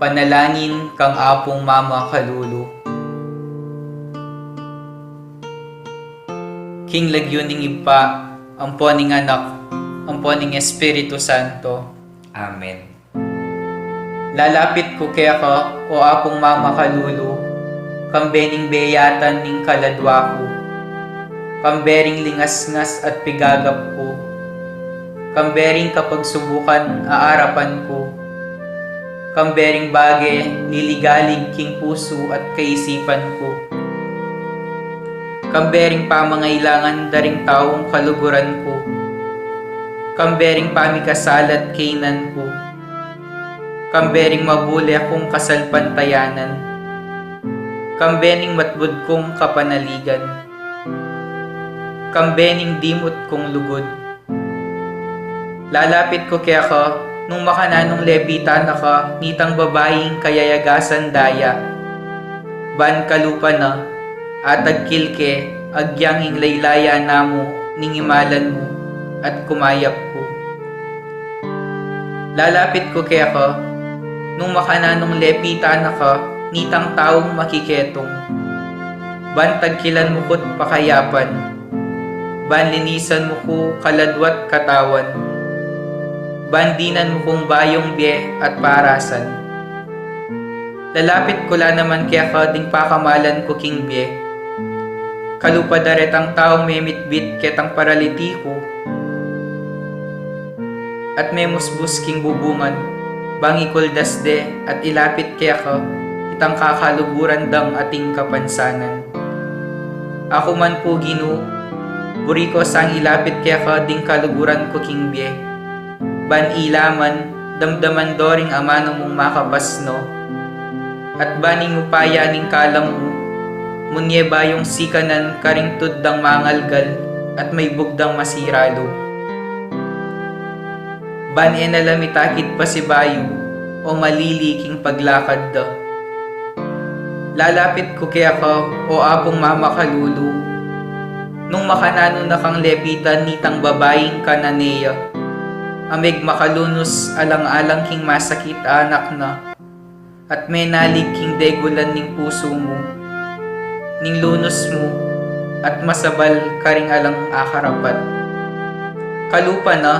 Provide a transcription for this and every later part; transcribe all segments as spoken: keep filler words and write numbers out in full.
Panalangin kang Apung Mama Kalulu. King lagyu ning Ibpa, ampo ning Anak, ampo ning Espiritu Santo. Amen. Lalapit ku keka, o Apung Mama Kalulu, kambe ning beyatan ning kaladwa ku, kambe ring lingasngas at pigagap ku, kambe ring kapagsubukan a arapan ku, kambe ring bage liligalig king pusu at kaisipan ku, kambe ring pamangailangan da ring taung kaluguran ku, kambe ring pamikasala at kaynan ku, kambe ring mabule kung kasalpantayanan, kambe ning matbud kung kapanaligan, kambe ning dimut kung lugud. Lalapit ku keka, nung makananung lepitan na ka nitang babaing kayayagasan daya. Ban kalupa na, atagkil ke, agyang ing laylaya namu ning imalan mu, at kumayap ku. Lalapit ku keka, nung makananung lepitan na ka nitang taung makiketung. Ban tagkilan mu ku't pakayapan. Ban linisan mu ku kaladwa't katawan. Ban dinan mu kung bayung bie at parasan. Lalapit ku la naman keka ding pakamalan ku king bie. Kalupa da retang taung memitbit ketang paralitiku at memusbus king bubungan, bang ikuldas de at ilapit keka itang kakaluguran dang ating kapansanan. Aku man pu Ginu, buri ku sang ilapit keka ding kaluguran ku king bie. Ban ila man, damdaman do ring amanu mung makapasno. At ban ing upaya ning kalam mu, munye bayung sikanan karing tud dang mangalgal at maibug dang masira lub. Ban e na la mitakit pasibayu o malili king paglakad da. Lalapit ku keka, o Apung Mama Kalulu, nung makananu na kang lepitan nitang babaing Cananea, a megmakalunus alang-alang king masakit a anak na, at menalig king degulan ning pusu mu, ning lunus mu, at masabal karing alang akarapat. Kalupa na,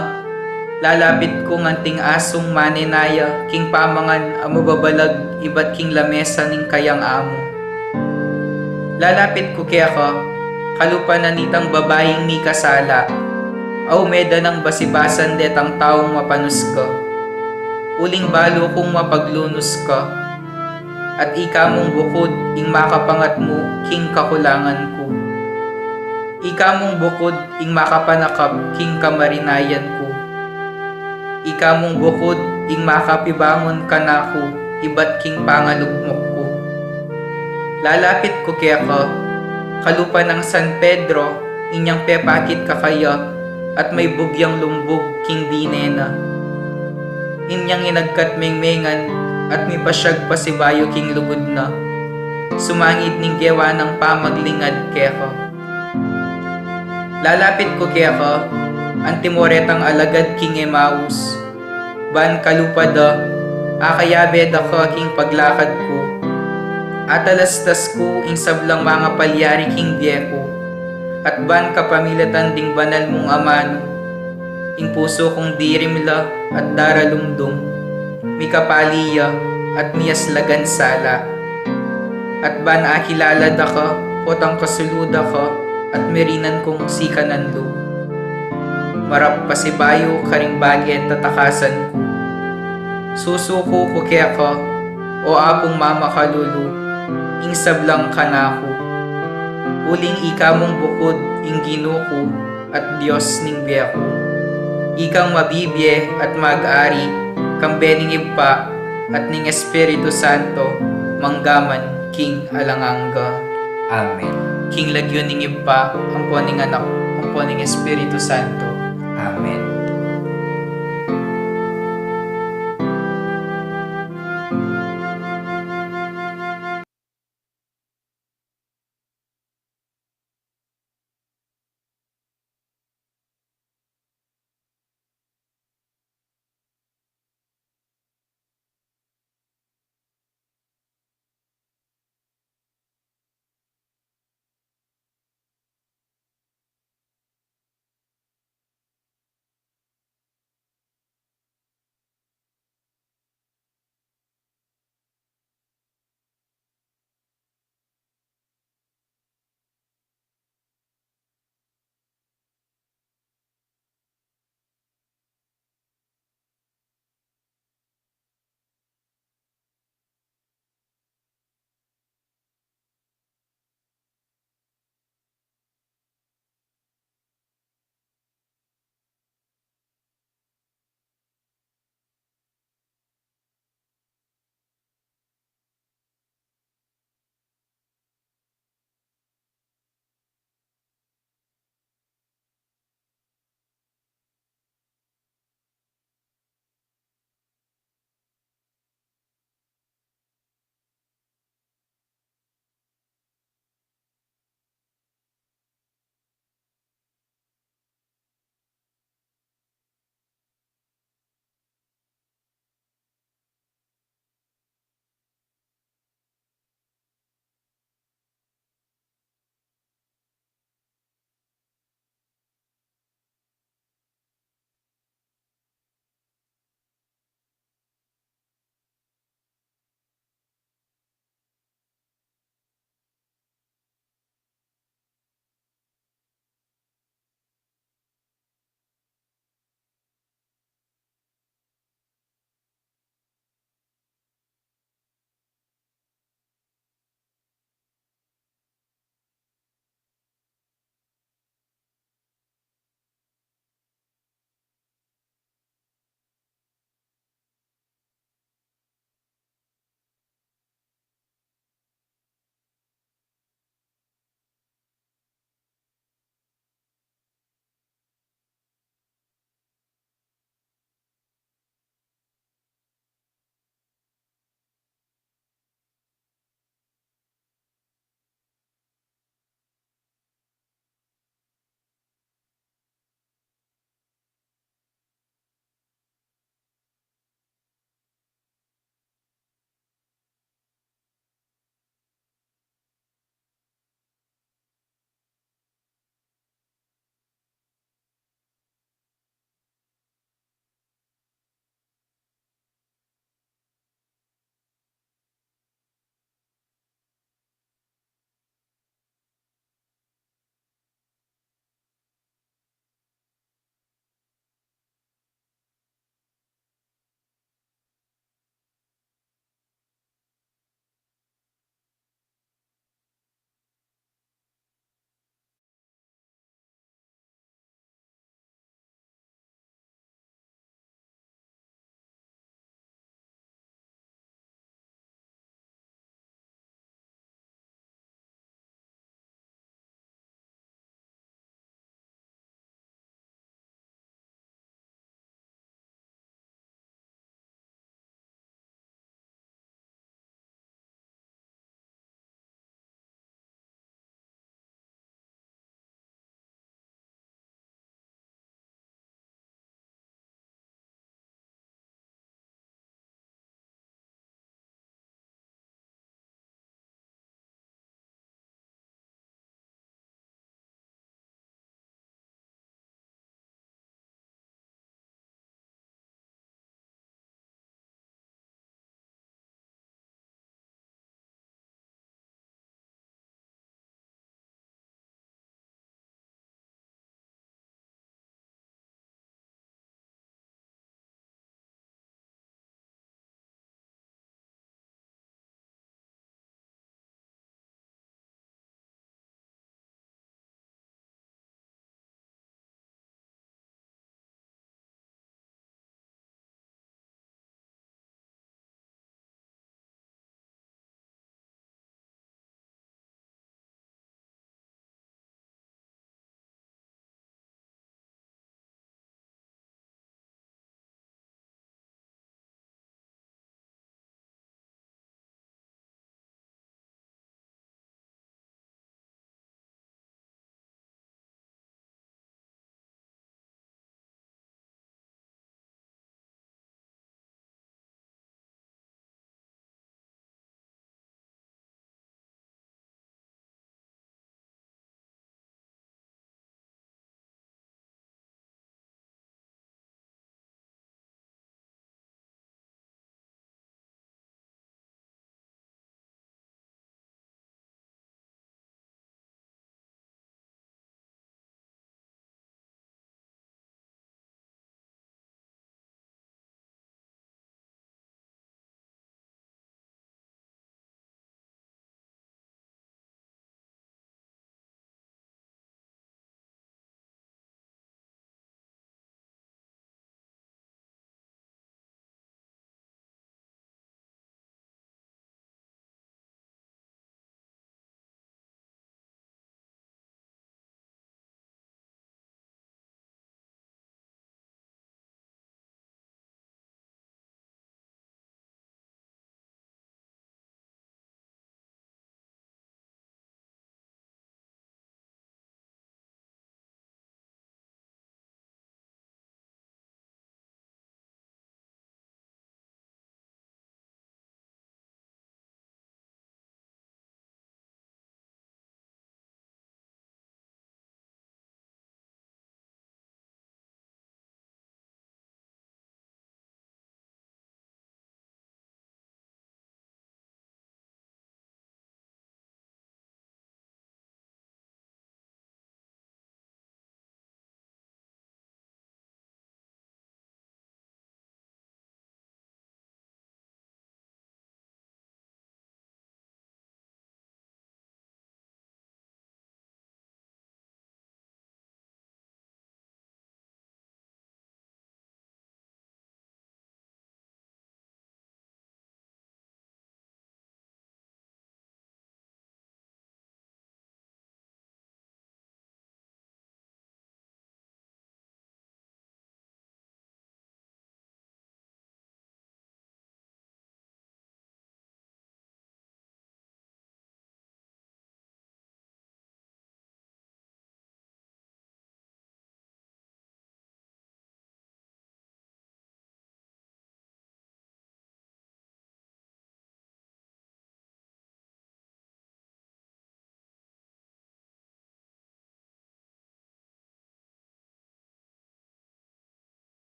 lalapit kung anting asung manenaya king pamangan a mababalag ibat king lamesa ning kayang amu. Lalapit ku keka, kalupa na nitang babaing mikasala, a ume da nang basibasan detang taung mapanus ka. Uling balu kung mapaglunus ka, at ika mung bukud ing makapangat mu king kakulangan ku. Ika mung bukud ing makapanakap king kamarinayan ku. Ika mung bukud ing makapibangun kanaku ibat king pangalugmok ku. Lalapit ku keka, kalupa nang San Pedro, inyang pepakit kakaya, at maibug yang lumbug king dine na. Inyang inagkat mengmengan at mipasyag pasibayu king lugud na, sumangid ning gewa nang pamaglingad keka. Lalapit ku keka, antimo retang alagad king Emaus, ban kalupa da, akayabe da ka king paglakad ku. Atalastas ku ing sablang mangapalyari king bie ku, at ban kapamilatan ding banal mung amanu, ing pusu kung dirimla at daralumdum, mikapali ya at miyaslagan sala. At ban akilala da ka potang kasulu da ka at mirinan kung sikanan lub. Marap pasibayu karing bage tatakasan ku. Susuku ku keka, o Apung Mama Kalulu, ing sablang kanaku. Uling ika mung bukud ing Ginu ku at Dios ning bie ku. Ikang mabibie at mag-ari, kambe ning Ibpa at ning Espiritu Santo, manggaman king alang angga. Amen. King lagyu ning Ibpa, ampo ning Anak, ampo ning Espiritu Santo. Amen.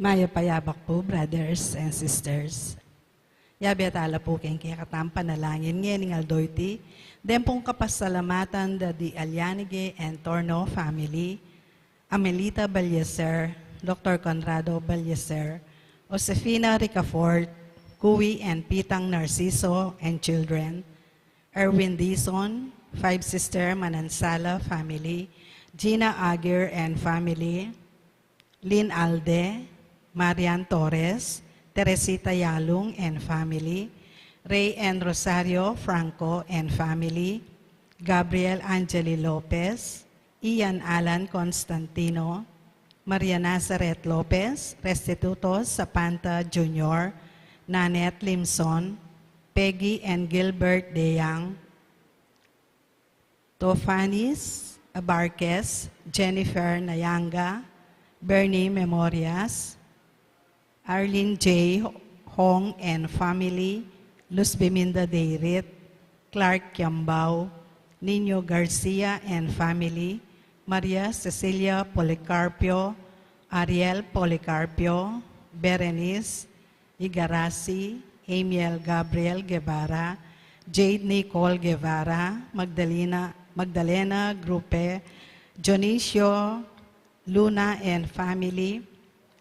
Mayap a yabak pu, brothers and sisters. Yabe tala pu king kekatang panalangin ngening aldo iti, deng pung kapasalamatan da di Alianige and Torno family, Amelita Ballester, Doctor Conrado Ballester, Josefina Ricafort, Kui and Pitang Narciso and children, Erwin Dizon, Five Sister Manansala family, Gina Aguirre and family, Lynn Alde, Marian Torres, Teresita Yalung and family, Ray and Rosario Franco and family, Gabriel Angeli Lopez, Ian Alan Constantino, Maria Nazareth Lopez, Restituto Sapanta Junior, Nanette Limson, Peggy and Gilbert Deyang, Tofanis Abarquez, Jennifer Nayanga, Bernie Memorias, Arlene J. Hong and family, Luz Biminda Deirit, Clark Kiambao, Nino Garcia and family, Maria Cecilia Policarpio, Ariel Policarpio, Berenice Igarasi, Amiel Gabriel Guevara, Jade Nicole Guevara, Magdalena, Magdalena Grupe, Dionisio Luna and family,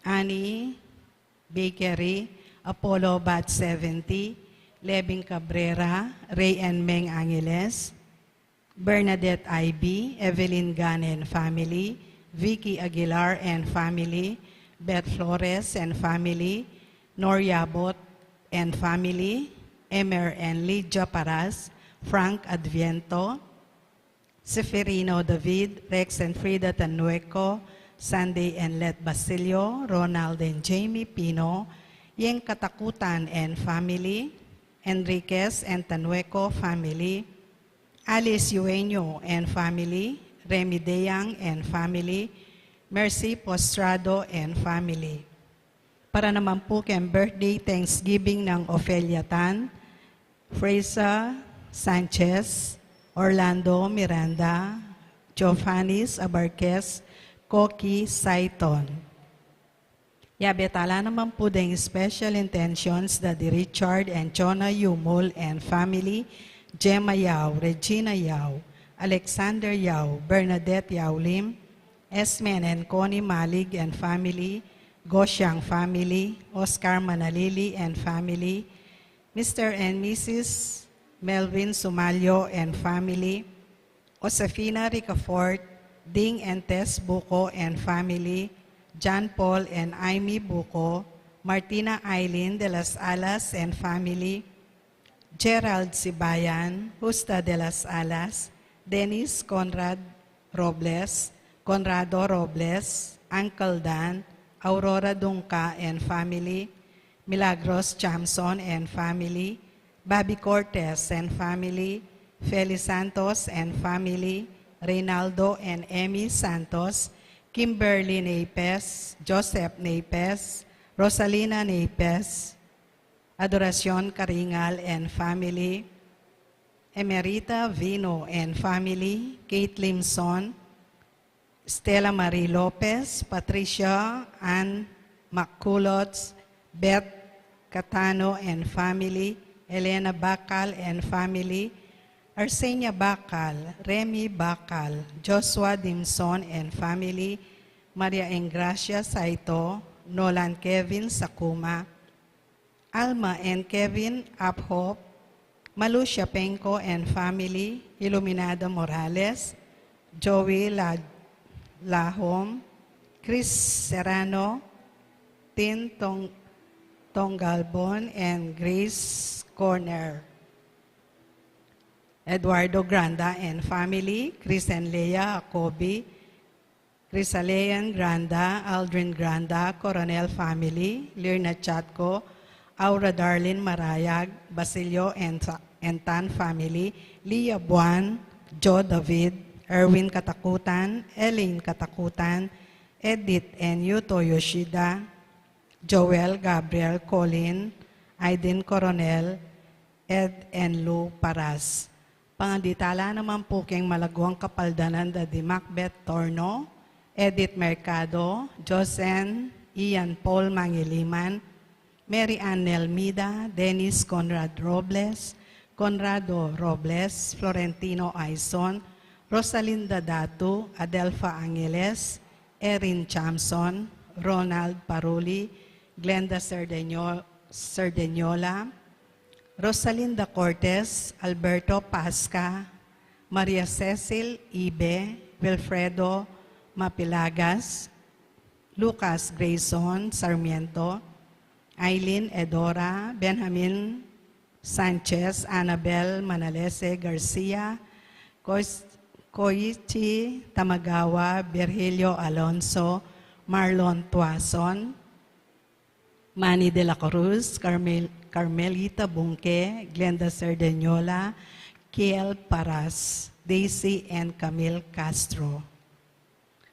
Annie Bakery, Apollo Bat seventy, Levin Cabrera, Ray and Meng Angeles, Bernadette Ivy, Evelyn Gan and family, Vicky Aguilar and family, Beth Flores and family, Nor Yabot and family, Emer and Lydia Paras, Frank Adviento, Seferino David, Rex and Frida Tanueco, Sunday and Let Basilio, Ronald and Jamie Pino, Yeng Katakutan and family, Enriquez and Tanueco family, Alice Yueño and family, Remy Deyang and family, Mercy Postrado and family. Para naman pu keng birthday Thanksgiving nang Ofelia Tan, Fraser Sanchez, Orlando Miranda, Jofanis Abarquez, Koki Saiton. Yabe tala naman pu deng special intentions da di Richard and Jonah Yumul and family, Gemma Yao, Regina Yao, Alexander Yao, Bernadette Yao Lim, Esmen and Connie Malig and family, Gosiang family, Oscar Manalili and family, Mister and Missus Melvin Sumalyo and family, Josefina Ricafort, Ding and Tess Buco and family, John Paul and Amy Buco, Martina Eileen de las Alas and family, Gerald Sibayan, Justa de las Alas, Dennis Conrad Robles, Conrado Robles, Uncle Dan, Aurora Dungca and family, Milagros Chamson and family, Bobby Cortez and family, Feli Santos and family, Reynaldo and Emmy Santos, Kimberly Napes, Joseph Napes, Rosalina Napes, Adoracion Caringal and family, Emerita Vino and family, Kate Limson, Stella Marie Lopez, Patricia Ann McCulloch, Beth Catano and family, Elena Bacal and family, Arsenia Bacal, Remy Bacal, Joshua Dimson and family, Maria Engracia Saito, Nolan Kevin Sakuma, Alma and Kevin Aphop, Malusia Penco and family, Iluminada Morales, Joey La-, Lahom, Chris Serrano, Tin Tong-, Tonggalbon, and Grace Corner. Eduardo Granda and family, Chris and Leia Akobi, Crisalean Granda, Aldrin Granda, Coronel family, Lirna Chatco, Aura Darlin Marayag, Basilio and, and Tan family, Lia Buan, Joe David, Erwin Katakutan, Elaine Katakutan, Edith and Yuto Yoshida, Joel Gabriel Colin, Aiden Coronel, Ed and Lou Paras. Panganditala naman pu keng malaguang kapaldanan da di Macbeth Torno, Edith Mercado, Josen Ian Paul Mangiliman, Mary Ann Nelmida, Dennis Conrad Robles, Conrado Robles, Florentino Aison, Rosalinda Datu, Adelfa Angeles, Erin Chamson, Ronald Paruli, Glenda Cerdeño-, Cerdeñola, Rosalinda Cortez, Alberto Pasca, Maria Cecil Ibe, Wilfredo Mapilagas, Lucas Grayson Sarmiento, Aileen Edora, Benjamin Sanchez, Annabel Manalese Garcia, Kois-, Koichi Tamagawa, Virgilio Alonso, Marlon Tuason, Manny de la Cruz, Carmel-, Carmelita Bunque, Glenda Cerdeñola, Kiel Paras, Daisy and Camille Castro.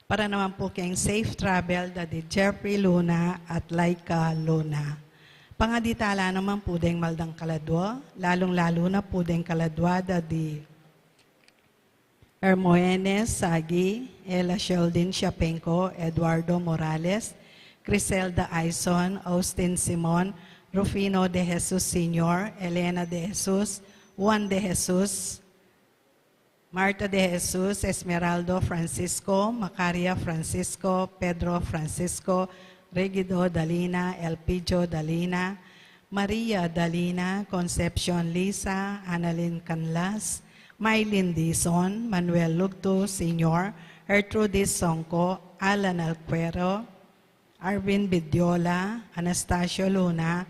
Para naman po keng safe travel da di Jeffrey Luna at Laika Luna. Pangaditala naman po deng maldang kaladwa, lalung-lalu na po deng kaladwa da di Hermogenes Sagi, Ella Sheldon Siapenco, Eduardo Morales, Criselda Aison, Austin Simon, Rufino de Jesus Senior, Elena de Jesus, Juan de Jesus, Marta de Jesus, Esmeraldo Francisco, Macaria Francisco, Pedro Francisco, Regido Dalina, Elpidio Dalina, Maria Dalina, Concepcion Lisa, Annalyn Canlas, Mylene Dizon, Manuel Lugtu Senior, Gertrudis Songco, Alan Alcuero, Arvin Bidiola, Anastasio Luna,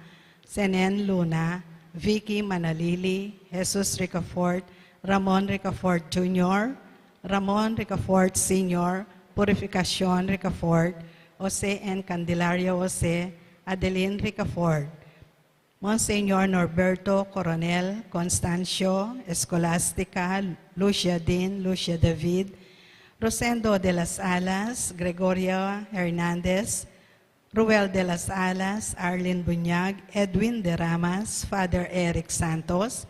Senen Luna, Vicky Manalili, Jesus Ricafort, Ramon Ricafort Junior, Ramon Ricafort Senior, Purificacion Ricafort, Jose and Candelaria Jose, Adeline Ricafort, Monseñor Norberto Coronel, Constancio, Escolastica, Lucia Dean, Lucia David, Rosendo de las Alas, Gregoria Hernandez, Ruel de las Alas, Arlene Buñag, Edwin de Ramas, Father Eric Santos,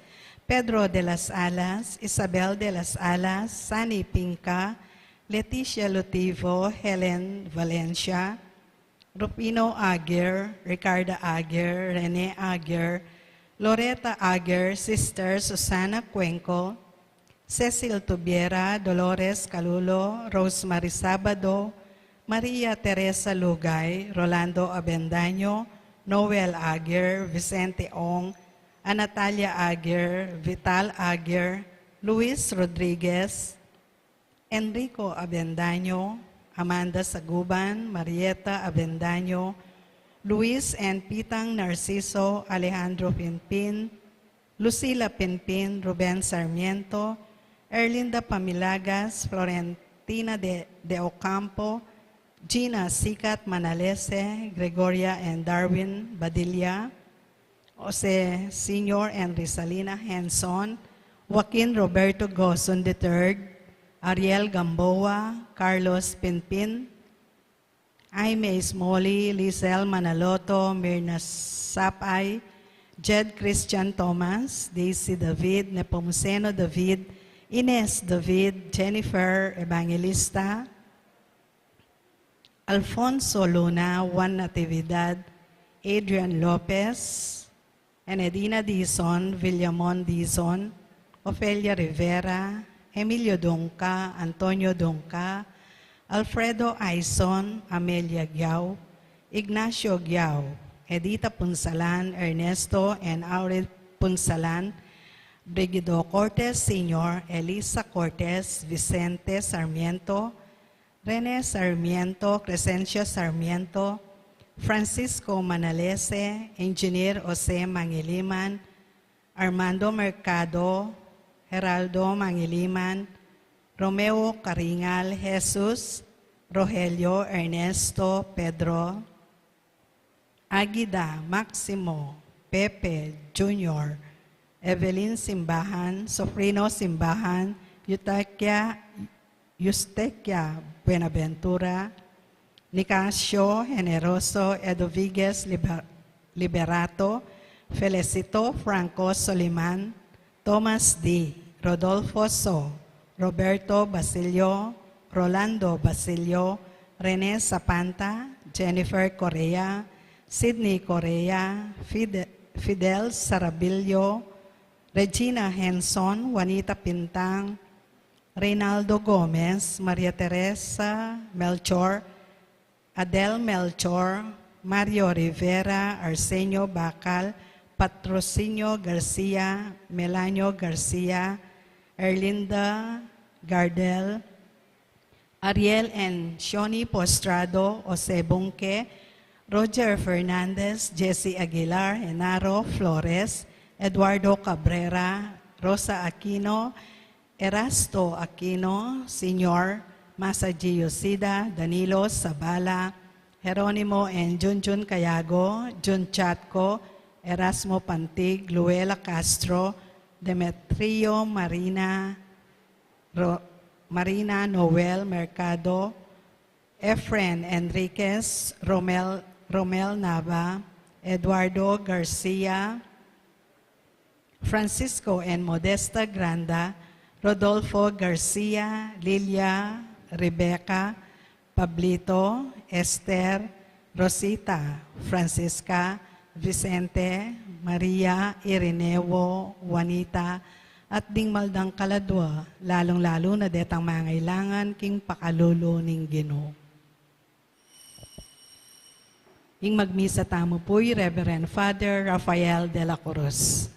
Pedro de las Alas, Isabel de las Alas, Sani Pinca, Leticia Lutivo, Helen Valencia, Rufino Aguirre, Ricarda Aguirre, Rene Aguirre, Loretta Aguirre, Sister Susana Cuenco, Cecil Tubiera, Dolores Calulo, Rosemary Sabado, Maria Teresa Lugay, Rolando Avendaño, Noel Aguirre, Vicente Ong, Anatalia Aguirre, Vital Aguirre, Luis Rodriguez, Enrico Avendaño, Amanda Saguban, Marieta Avendaño, Luis and Pitang Narciso, Alejandro Pinpin, Lucila Pinpin, Ruben Sarmiento, Erlinda Pamilagas, Florentina de, de Ocampo, Gina Sicat Manalese, Gregoria and Darwin Badilla, Jose Senior and Risalina Henson, Joaquin Roberto Goson the third, Ariel Gamboa, Carlos Pinpin, Jaime Smalley, Lizelle Manaloto, Mirna Sapay, Jed Christian Thomas, Daisy David, Nepomuceno David, Ines David, Jennifer Evangelista, Alfonso Luna, Juan Natividad, Adrian Lopez, Enedina Dizon, Villamon Dizon, Ofelia Rivera, Emilio Dungca, Antonio Dungca, Alfredo Aison, Amelia Giao, Ignacio Giao, Edita Punsalan, Ernesto and Aurid Punsalan, Brigido Cortez Senior, Elisa Cortez, Vicente Sarmiento, Rene Sarmiento, Crescencia Sarmiento, Francisco Manalese, Engineer Jose Mangiliman, Armando Mercado, Geraldo Mangiliman, Romeo Caringal, Jesus, Rogelio, Ernesto, Pedro, Agida, Maximo, Pepe, Junior, Evelyn Simbahan, Sofrino Simbahan, Eustaquia, Eustaquia Buenaventura, Nicasio Generoso, Edoviguez Liber-, Liberato, Felicito Franco Soliman, Thomas D., Rodolfo So., Roberto Basilio, Rolando Basilio, Rene Sapanta, Jennifer Correa, Sydney Correa, Fide-, Fidel Sarabillo, Regina Henson, Juanita Pintang, Reynaldo Gomez, Maria Teresa Melchor, Adel Melchor, Mario Rivera, Arsenio Bacal, Patrocinio Garcia, Melanio Garcia, Erlinda Gardel, Ariel and Shoni Postrado, Jose Bunque, Roger Fernandez, Jesse Aguilar, Genaro Flores, Eduardo Cabrera, Rosa Aquino, Erasto Aquino Senior, Masaji Yoshida, Danilo Sabala, Jeronimo and Junjun Cayago, Jun Chatco, Erasmo Pantig, Luella Castro, Demetrio Marina, Ro-, Marina Noel Mercado, Efren Enriquez, Romel, Romel Nava, Eduardo Garcia, Francisco and Modesta Granda, Rodolfo Garcia, Lilia, Rebecca, Pablito, Esther, Rosita, Francisca, Vicente, Maria, Irineo, Juanita, at ding maldang kaladwa, lalung-lalu na detang mangailangan king pakalulu ning Ginu. Ing magmisa tamu pu i Reverend Father Rafael de la Cruz.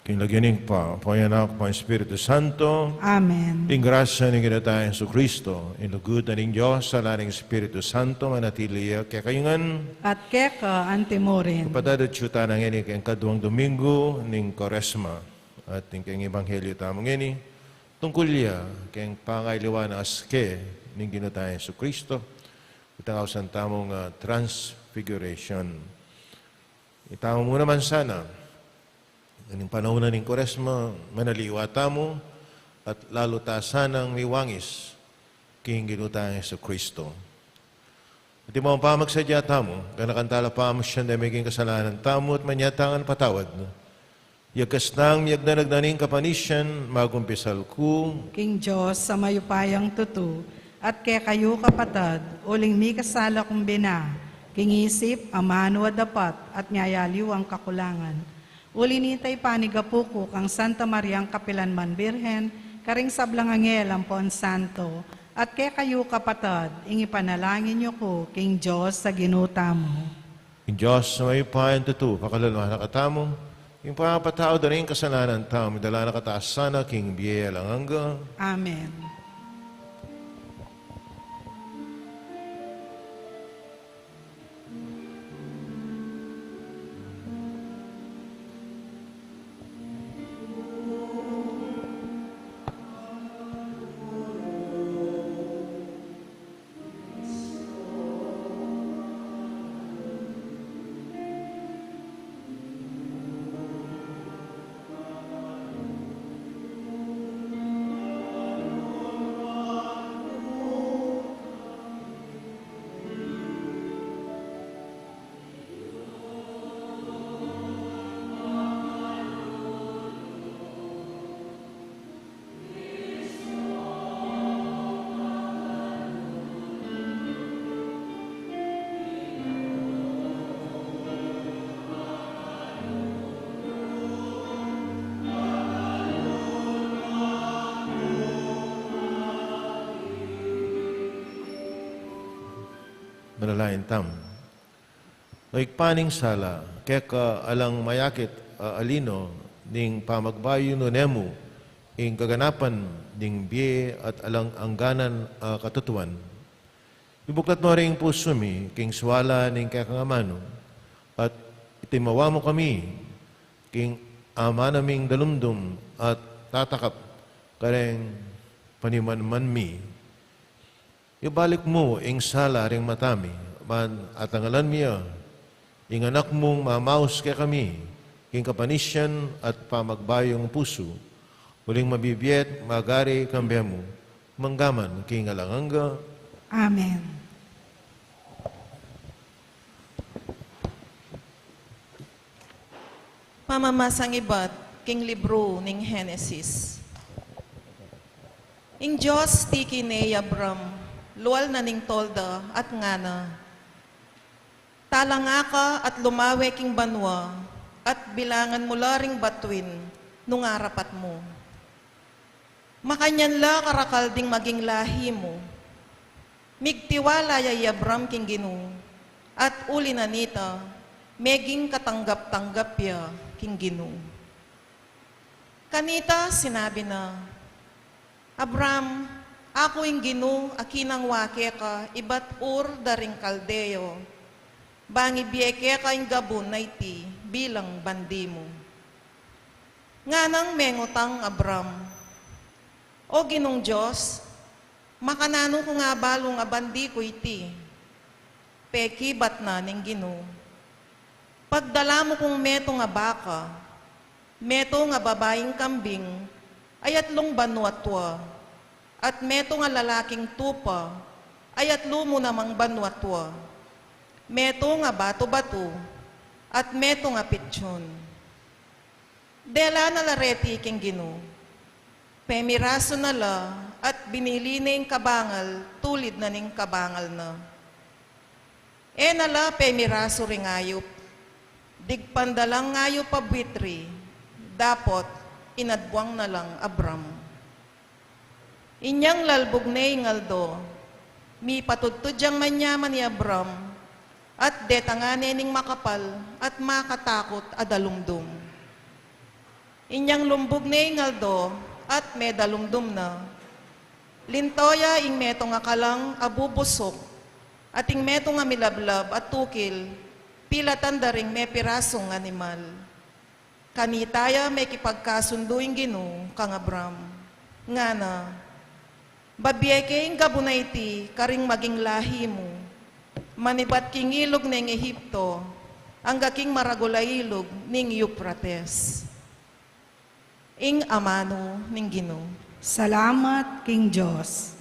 King lagyu ning Ibpa, ning Anak, ning Espiritu Santo. Amen. Ing grasya ning Ginu tang Jesucristo, ing lugud na ning Dios, at ing Espiritu Santo, manatili ya kekayu ngan. At keka antimurin. Kapatad, atyu tana ngeni keng kaduang Domingo ning Kuaresma, at ing keng ebanghelyo tamu ngeni, tungkul ya keng pangayaliwa nang aske ning Ginu tang Jesucristo, itang ausan tamung, ah, Transfiguration. Itamu mu naman sana, ining panaun na ning Kuaresma, manaliwa tamu, at lalu ta sanang miwangis king Ginu tang Jesucristo. At ing mapapamadali tamu, ganakan tala pamusyan deng meging kasalanan tamu, at manyatang patawad. Yagkas nang miyagdanag na ning kapanisian, magumpisal ku king Dios a mayupayang tutu, at kekayu kapatad, uling mikasala kung bina, king isip, amanu, adapat, at ngayaliwang kakulangan. Uli nita ipanigapu ku kang Santa Mariang kapilanman Birhen, karing sablang anghel ampon santo, at kekayu kapatad, ing ipanalangin yu ku king Dios a Ginu tamu. Ing Dios a mayupayang tutu, pakalulwan na katamu, ing pamapatawad da ring kasalanan tamu, idala na kata sana king bie alang angga. Amen. Manalangin tamu. O Ibpa ning sala, keka alang mayakit a alino ning pamagbayu, nune mu ing kaganapan ning bie at alang angganan a katutuan. Ibuklat mu ring pusu mi king suala ning kekang amanu, at itimawa mu kami king amanu ming dalumdum at tatakap kareng panimanman mi. Ibalik mu ing sala ring mata mi, ban atangalan mi ya, ing Anak mung mamaus kekami king kapanisian at pamagbayung pusu, uling mabibie at magari kambe mu, manggaman king alang angga. Amen. Pamamasang ibat king libru ning Henesis. Ing Dios tiki ne i Abram, lual na ning tolda at ngana: Talanga ka at lumawe king banua, at bilangan mu la ring batuin nung arapat mu. Makanyan la karakal ding maging lahi mu. Migtiwala ya i Abram king Ginu, at uli na nita, meging katanggap-tanggap ya king Ginu. Kanita sinabi na, Abram, aku ing Ginu a kinangwa keka ibat Ur da ring Kaldeo, bang ibie keka ing gabun a iti bilang bandi mu. Nganang mengutang Abram, O Ginung Dios, makananu kung abalung a bandi ku iti? Pekibat na ning Ginu, Pagdala mu kung metung a baka, metung a babaing kambing a atlung banua tua, at metung a lalaking tupa a atlu mu namang banua tua, metung a batu-batu, at metung a pitsun. Dela na la reti king Ginu. Pemirasu na la at binili ne ing kabangal tulid na ning kabangal na. E na la pemirasu ring ayup. Digpan da lang ayup a buitri, dapot inadbuang na lang Abram. Inyang lalbug ne ing aldo, mipatudtud yang manyaman i Abram, at detang ne ning makapal at makatakut a dalumdum. Inyang lumbug ne ing aldo at medalumdum na. Linto ya ing metung a kalang a bubusuk, at ing metung a milablab a tukil, pilatan da ring mepirasung animal. Kanita ya mekipagkasundu ing Ginu kang Abram. Ngana, babie ke ing gabun a iti karing maging lahi mu, manibat king ilug ning Egipto, angga king maragul a ilug ning Euphrates. Ing amanu ning Ginu. Salamat king Dios.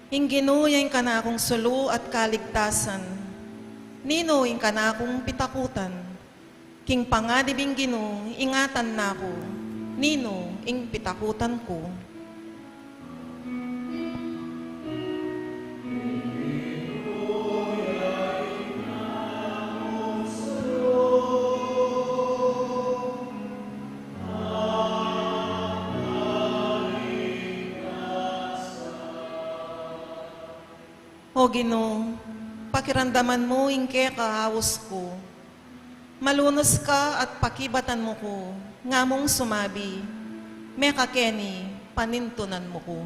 Ing Ginu ya ing kanakung sulu at kaligtasan. Ninu ing kanakung pitakutan? King panganib ning Ginu, ingatan na ku. Ninu ing pitakutan ku? O Ginu, pakiramdaman mu ing keka aus ku. Malunus ka at pakibatan mu ku, nga mung sumabi, mekakeni, panintunan mu ku.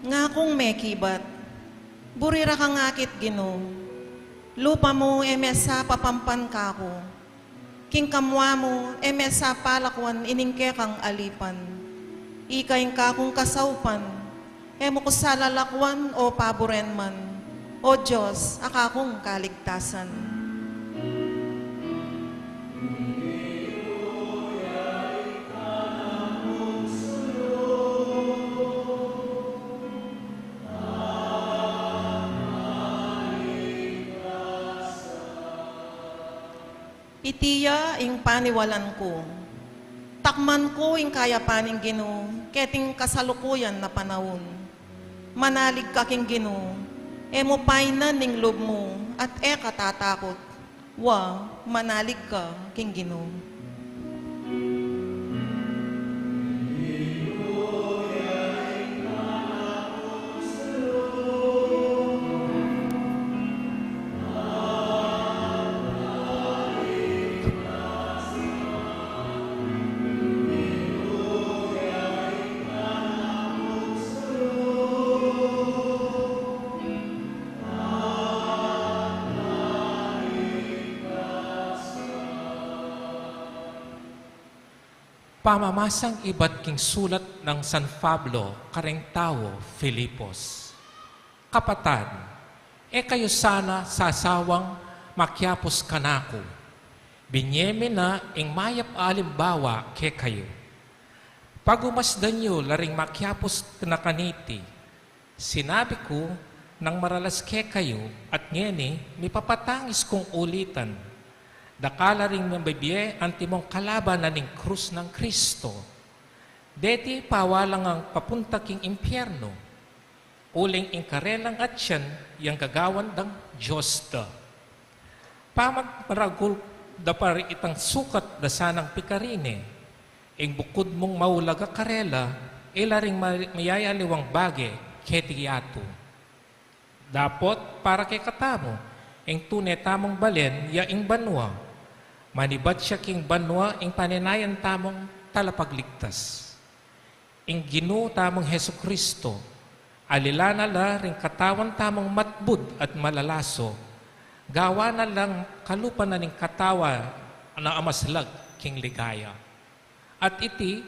Nga kung mekibat, buri ra kang akit, Ginu. Lupa mu e mesa papampan kaku. King kamua mu e mesa palakwan ining kekang alipan. Ika ing kakung kasaupan, e mu ku sa lalakwan o paburen man. O Dios, a kakung kaligtasan. Iti ya ing paniwalan ku. Takman ku ing kayapan ning Ginu keting kasalukuyan a panaun. Manalig ka king Ginu, e mu painan ing lub mu at e ka tatakut. Wa, manalig ka king Ginu. Pamamasang ibat king sulat nang San Pablo kareng taga Filipos. Kapatad, e kayu sana sasawang makiapus kanaku. Binie mi na ing mayap a alimbawa kekayu. Pagumasdan yu la ring makiapus na kaniti. Sinabi ku nang maralas kekayu, at ngeni mipapatangis kung ulitan. Dakal la ring mabibie antimong kalaban na ning krus nang Kristo. Deti pawalang ang papunta king impyernu. Uling ing karelang atyan yang gagawan dang dios da. Pamagmaragul da pa ri itang sukat da sanang pikarine. Ing bukud mung maulaga karela, ila ring ma-, mayayaliwang bage keti yatu. Dapot para kekatamu, ing tune tamung balen ya ing banua. Manibat ya king banua ing panenayan tamung talapagligtas. Ing Ginu tamung Jesucristo, alila na la ring katawan tamung matbud at malalaso, gawa na lang kalupa na ning katawan na amaslag king ligaya. At iti,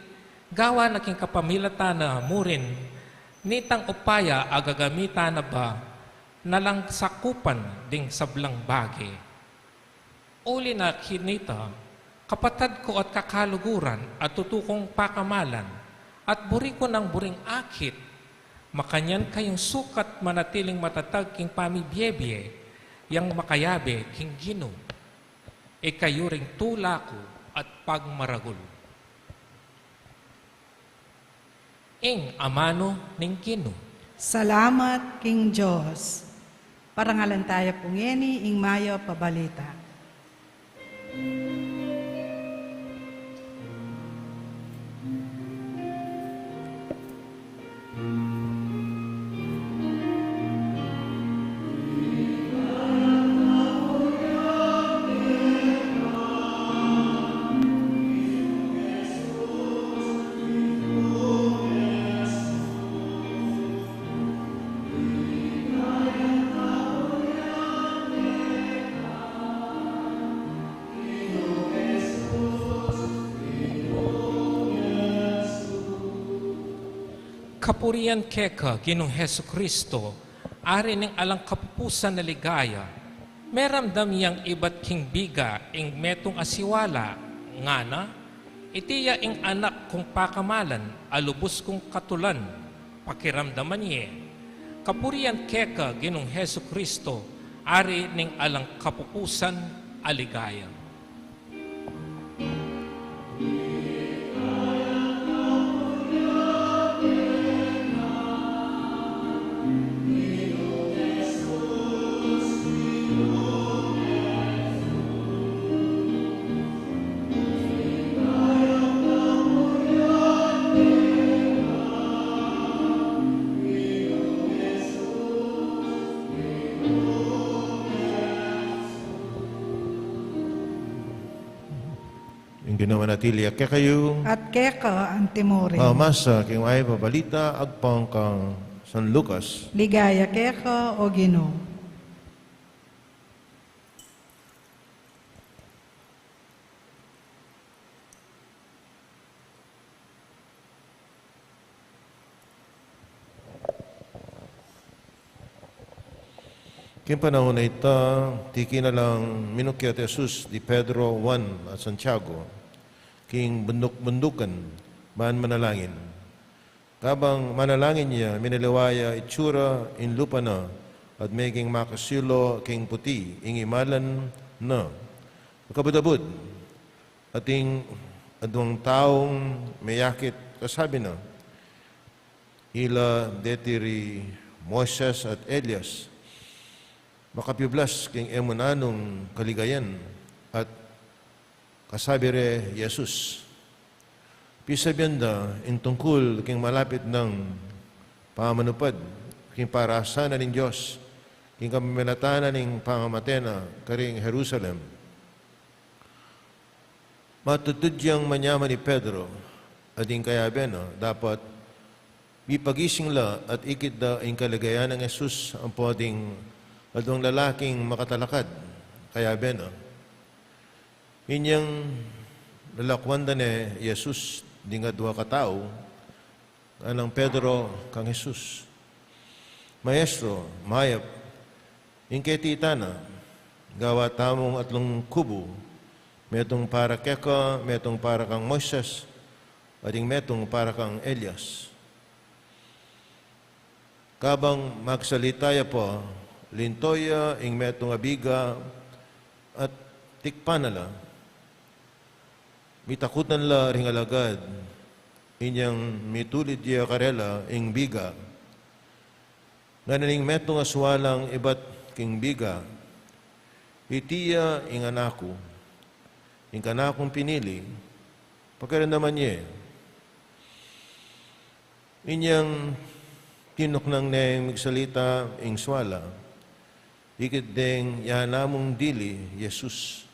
gawa na king kapamilatan na murin, nitang upaya a gagamitan na ba na lang sakupan ding sablang bage. Uli na kanita, kapatad ku at kakaluguran at tutu kung pakamalan, at buri ku nang buring akit, makanyan kayung sukat manatiling matatag king pamibiebie, yang makayabe king Ginu. Ikayu ring tula ku at pagmaragul. Ing amanu ning Ginu. Salamat king Dios. Parangalan taya pu ngeni ing mayap a balita. Kapurian keka, Ginung Jesucristo, Ari ning alang kapupusan a ligaya. Meramdam yang ibat king biga ing metung a siwala, ngana, iti ya ing anak kung pakamalan a lubus kung katulan, pakiramdaman ye. Kapurian keka, Ginung Jesucristo, Ari ning alang kapupusan a ligaya. Ing Ginu manatili ya kekayu. At keka antimurin. Pamasa king mayap a balita agpang kang San Lucas. Ligaya keka, o Ginu. King panaun a ita, tiki na lang minukyat Jesus di Pedro, Juan, at Santiago king bunduk-bundukan ban manalangin. Kabang manalangin ya, minaliwa ya itsura ing lupa na, at meging makasilu king puti ing imalan na. Makabud-abud, ating adwang taung meyakit, kasabi na, Ila deti ri Moises at Elias. Makapiblas king e mu nanung kaligayan, at kasabi re Jesus. Pisabian da ing tungkul king malapit nang pamanupad king parasan na ning Dios, king kapamilatan na ning pangamate na karing Jerusalem. Matudtud yang manyaman i Pedro, at ing kayabe na, dapot mipagising la at ikit da ing kaligayan nang Jesus ampo ding adwang lalaking makatalakad, kayabe na. Inyang lalakwan da ne Jesus ding adwa katau, Nganang Pedro kang Jesus, "Maestro, mayap, ing keti tana, gawa tamung atlung kubu, metung para keka, metung para kang Moises, at ing metung para kang Elias." Kabang magsalita ya pa, linto ya ing metung a biga at tikpan na la. Mitakutan la ring alagad, inyang mitulid ya karela ing biga. Nganang ing metung a sualang ibat king biga, "Iti ya ing anak ku, ing kanakung pinili, pakiramdaman ye." Inyang tinuknang neng migsalita ing suala, ikit deng ya namung dili Jesus.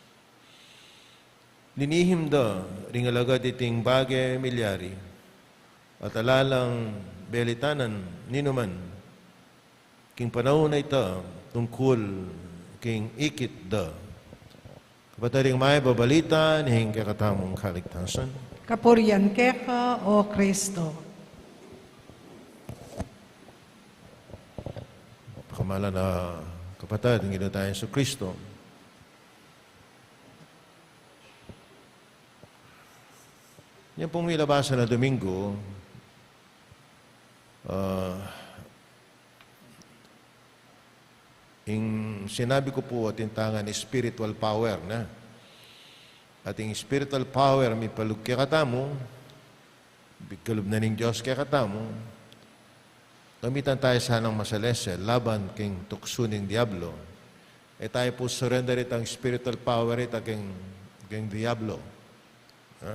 Linihim da ring alagad iting bage milyari, at ala lang belitanan ninuman king panaun a ita tungkul king ikit da. Kapatad, ing mayap a balita ning kekatamung kaligtasan. Kapurian keka, O Kristo. Pamalan na, kapatad, ning Ginu tang Jesucristo. Yan pung milabasan a Domingo, ah, ing sinabi ku pu atin tang spiritual power na. At ing spiritual power mipalug kekatamu, pigkalub na ning Dios kekatamu, gamitan taya sanang masalese laban king tuksu ning Diablo. E taya pu surrender itang spiritual power ita king, king Diablo. Ha?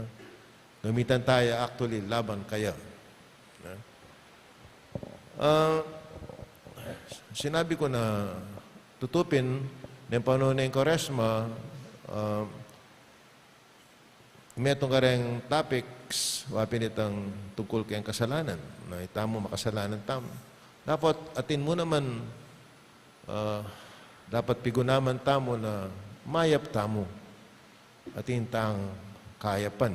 Gamitan taya actually laban kaya. Ha? Ah, sinabi ku na tutu pin, neng panahun ning Kuaresma, ah, metung kareng topics, wa pin itang tungkul keng kasalanan. Na itamu makasalanan tamu. Dapat atin mu naman, ah, dapat pigunaman tamu na mayap tamu. Atin tang kayapan.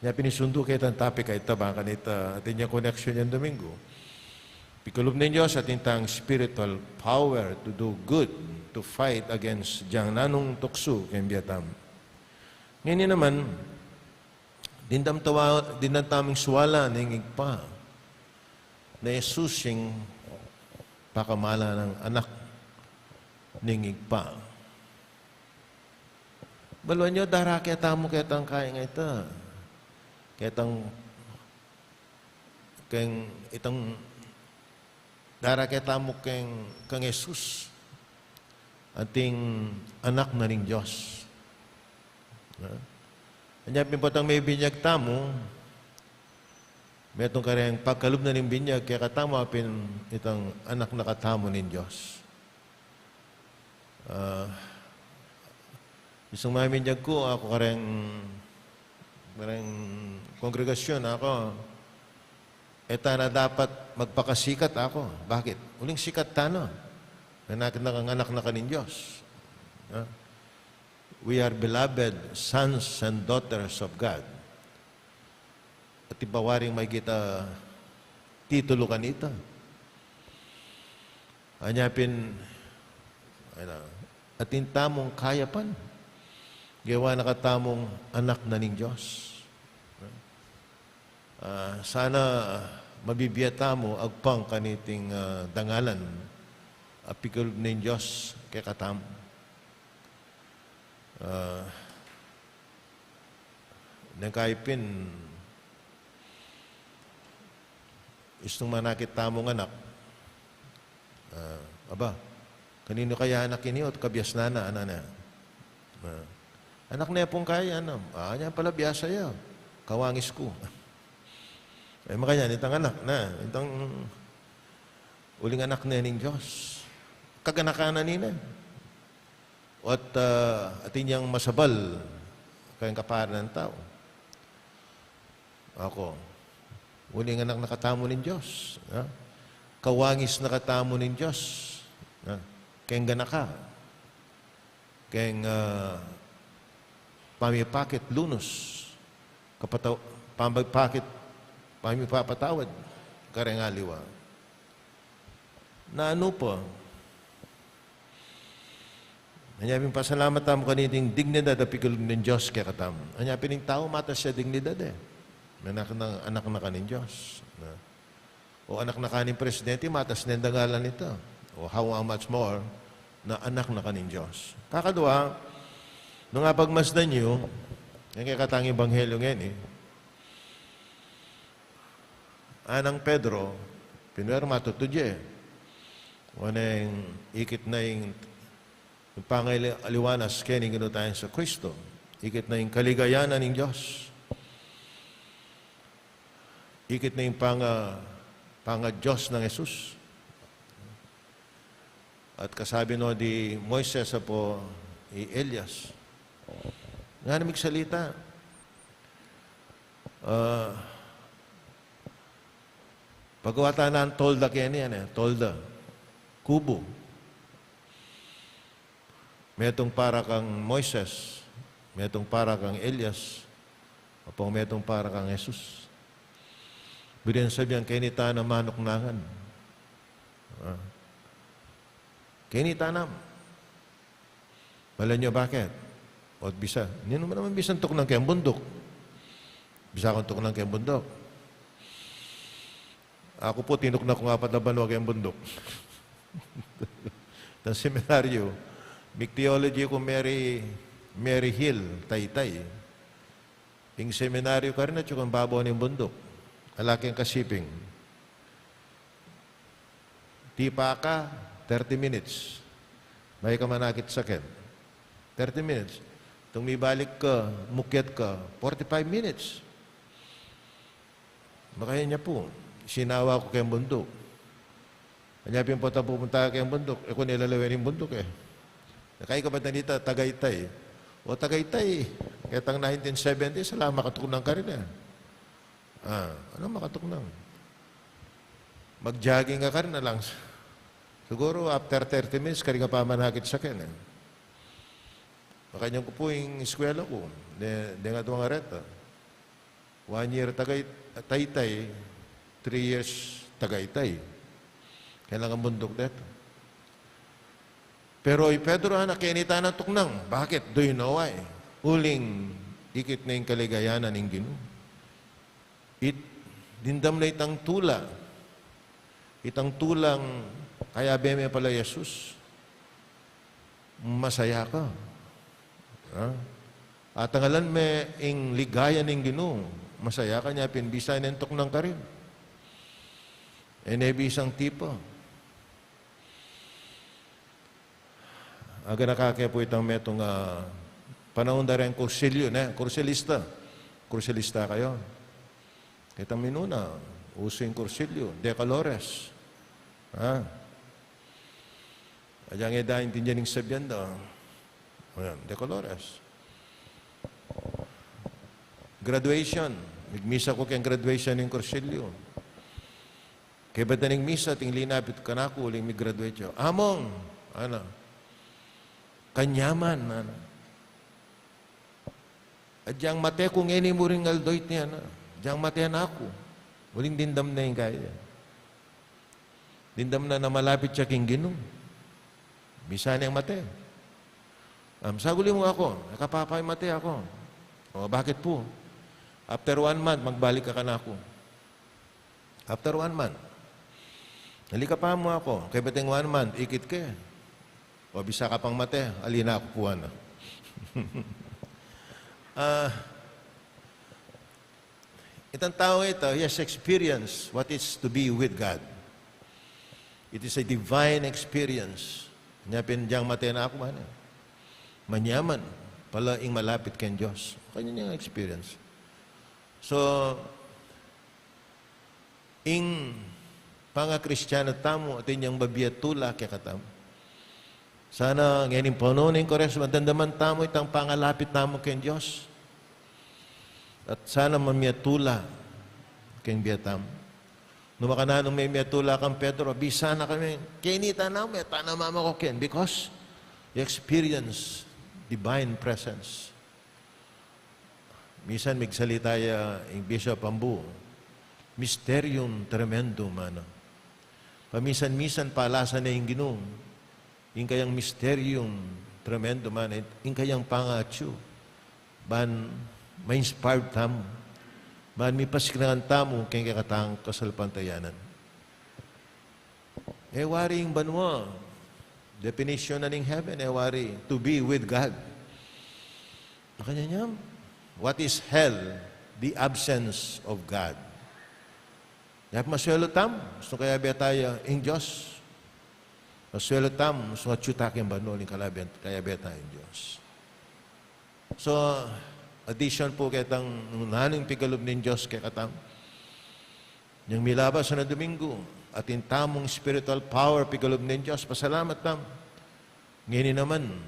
Nya pin isundu ke itang topic a ita, bang kanita atin yang connection yang Domingo. Pigkalub ning Dios, atin tang spiritual power to do good, to fight against diyang nanung tuksu keng bie tamu. Ngeni naman, dimdam tawa-, dimdam tamung suwala ning Ibpa na Jesus ing pakamalan nang Anak ning Ibpa. Balu yu, darake tamu ketang kayang ita. Ketang, keng, itang darake tamu keng, keng Jesus. Ating Anak na ning Dios. Ha? Anya pin potang mebinyag tamu, metung kareng pagkalub na ning binyag kekatamu, apin itang Anak na katamu ning Dios. Ah, isung maminyag ku, aku kareng, kareng kongregasyon, aku, e ta na dapat magpakasikat aku. Bakit? Uling sikat tana. Anak na kang, anak na ka ning Dios. Ha? We are beloved sons and daughters of God. At iba waring maygit a titulu kanita. Anya pin, ay na, atin tamung kayapan. Gewa na katamung anak na ning Dios. Ah, sana mabibie tamu agpang kaniting, ah, dangalan a pikalub ning Dios kekatamu. Ah, neng kayi pin, istung manakit tamung anak. Ah, aba, kaninu kaya anak ini, o kabiasnan na, anak na. Ah, anak ne pung kaya, anak. Ah, nya pala biasa ya. Kawangis ku. E, makanyan, itang anak na. Itang uling anak ne ning Dios. Kaganakan na nina. At, ah, atin yang masabal keng kapari nang tau. Aku, uling anak na katamu ning Dios, ha? Kawangis na katamu ning Dios, ha? Keng ganaka, keng, ah, pamipakit lunus, kapataw-, pamipakit, pamipapatawad, kareng aliwa. Nanu pa? Anya pin pasalamat tamu kaniting dignidad a pikalub ning Dios kekatamu. Anya pin ing tau matas ya dignidad e. Anak na, anak na ka ning Dios. Na. O anak na ka ning presidente, matas ne ing dangalan nita. O how, how much more na anak na ka ning Dios. Kakadwa, nung apagmasdan yu, ing kekatang ebanghelyo ngeni, anang Pedro, pinuermat tutu ye. Wa neng ikit na ing, ing pangaliwalas keni ning Ginu tang Jesucristo. Ikit na ing kaligayan na ning Dios. Ikit na ing panga-, panga-Dios nang Jesus. At kasabi no di Moises apo i Elias. Ngana migsalita. Ah, pagawa tana ing tolda keni, ane, tolda. Kubo. Metung para kang Moises, metung para kang Elias, apang metung para kang Jesus. Buri nang sabian, keni tana manuknangan. Ah. Keni tana. Malanyu, bakit? O bisa, ninu mu naman bisang tuknang keng bunduk. Bisa kung tuknang keng bunduk. Aku pu, tinuknang ku apat a banua keng bunduk. Itang seminaryo, mig theology ku Mary, Mary Hill, Taytay. Ing seminaryo karin atyu keng babo ning bunduk. Ala keng kasiping. Tipa ka, thirty minutes. Bayu ka manakit saken. Thirty minutes. Tung mibalik ka, mukyat ka, forty-five minutes. Makanyan ya pu, sinawa ku keng bunduk. Anya pin potang pupunta keng bunduk, e ku ne lalawen ing bunduk e. Nakay ka ba tanita, Tagaytay. O Tagaytay, ketang nineteen seventy, ala makatuknang karin e. Ah, ala makatuknang. Mag-jogging ka karin, alang. Siguru after thirty minutes, karin ka pa manakit saken e. Makanyan ku pu ing eskwela ku, de, deng aduang areta. One year Tagay-, Taytay, three years Tagaytay. Kailangan bunduk deto. Pero i Pedro, anak, keni tana tuknang. Bakit? Do you know why? Uling ikit na ing kaligayan ning Ginu. It, dimdam na itang tula. Itang tulang kayabe me pala Jesus. Masaya ka. Ha? Atangalan me ing ligaya ning Ginu. Masaya ka, nya pin bisa neng tuknang karin. E ne bisang tipa. Aganaka ke pu itang metung, ah, panaun da reng kursilyo, ne? Kursilista. Kursilista kayu. Ketang minuna, usu ing kursilyo, dekalores. Ha? Agyang e da intindian ing sabian da. Ayan, dekalores. Graduation. Migmisa ku keng graduation ning kursilyo. Kaybat na ning misa, ating linapit kanaku, uling mig-graduate ya. Among, ana, kanyaman, ana. Agyang mate ku ngeni mu ring aldo iti, ana. Agyang mate na ku. Uling dimdam na ing kaya. Dimdam na na malapit ya king Ginu. Bisa neng mate. Am, saguli mu aku, e ka pa pamate aku. O, bakit pu? After one month, magbalik ka kanaku. After one month. Ali ka pa mu aku, kaybat ing one month, ikit ke. O, bisa ka pang mate, ali na ku pu, ana. Ah, itang tau ita, he has experienced what it's to be with God. It is a divine experience. Nya pin, agyang mate na ku, ana. Manyaman pala ing malapit keng Dios. Makanyan yang experience. So, ing pangakristiano tamu, atin yang babie tula kekatamu. Sana ngening panaun ning Kuaresma, damdaman tamu itang pangalapit tamu keng Dios. At sana mamie tula keng bie tamu. Nung makananu me mie tula kang Pedro, bisa na kami, keni tana, me tana mamaku ken, because you experience divine presence. Misan migsalita ya ing Bishop Ambu, mysterium tremendum, ana. Pamisan-misan palasan ne ing Ginu ing kayang mysterium tremendum, ana, ing kayang pangatsu ban ma-inspire tamu, ban mipasiknangan tamu keng kekatang kasalpantayanan. E wari ing banua, definition na ning heaven, e wari to be with God. Makanyan ya, what is hell? The absence of God. Nya pin, masuelu tamu, nung kayabe ta ya ing Dios. Masuelu tamu, nung atsu ta keng banua ning kalabe-, kayabe ta ing Dios. So, addition pu ketang nanu ing pigalub ning Dios kekatamu. Yang milabas a Domingo, atin tamung spiritual power pigalub ning Dios, pasalamat tamu. Ngeni naman,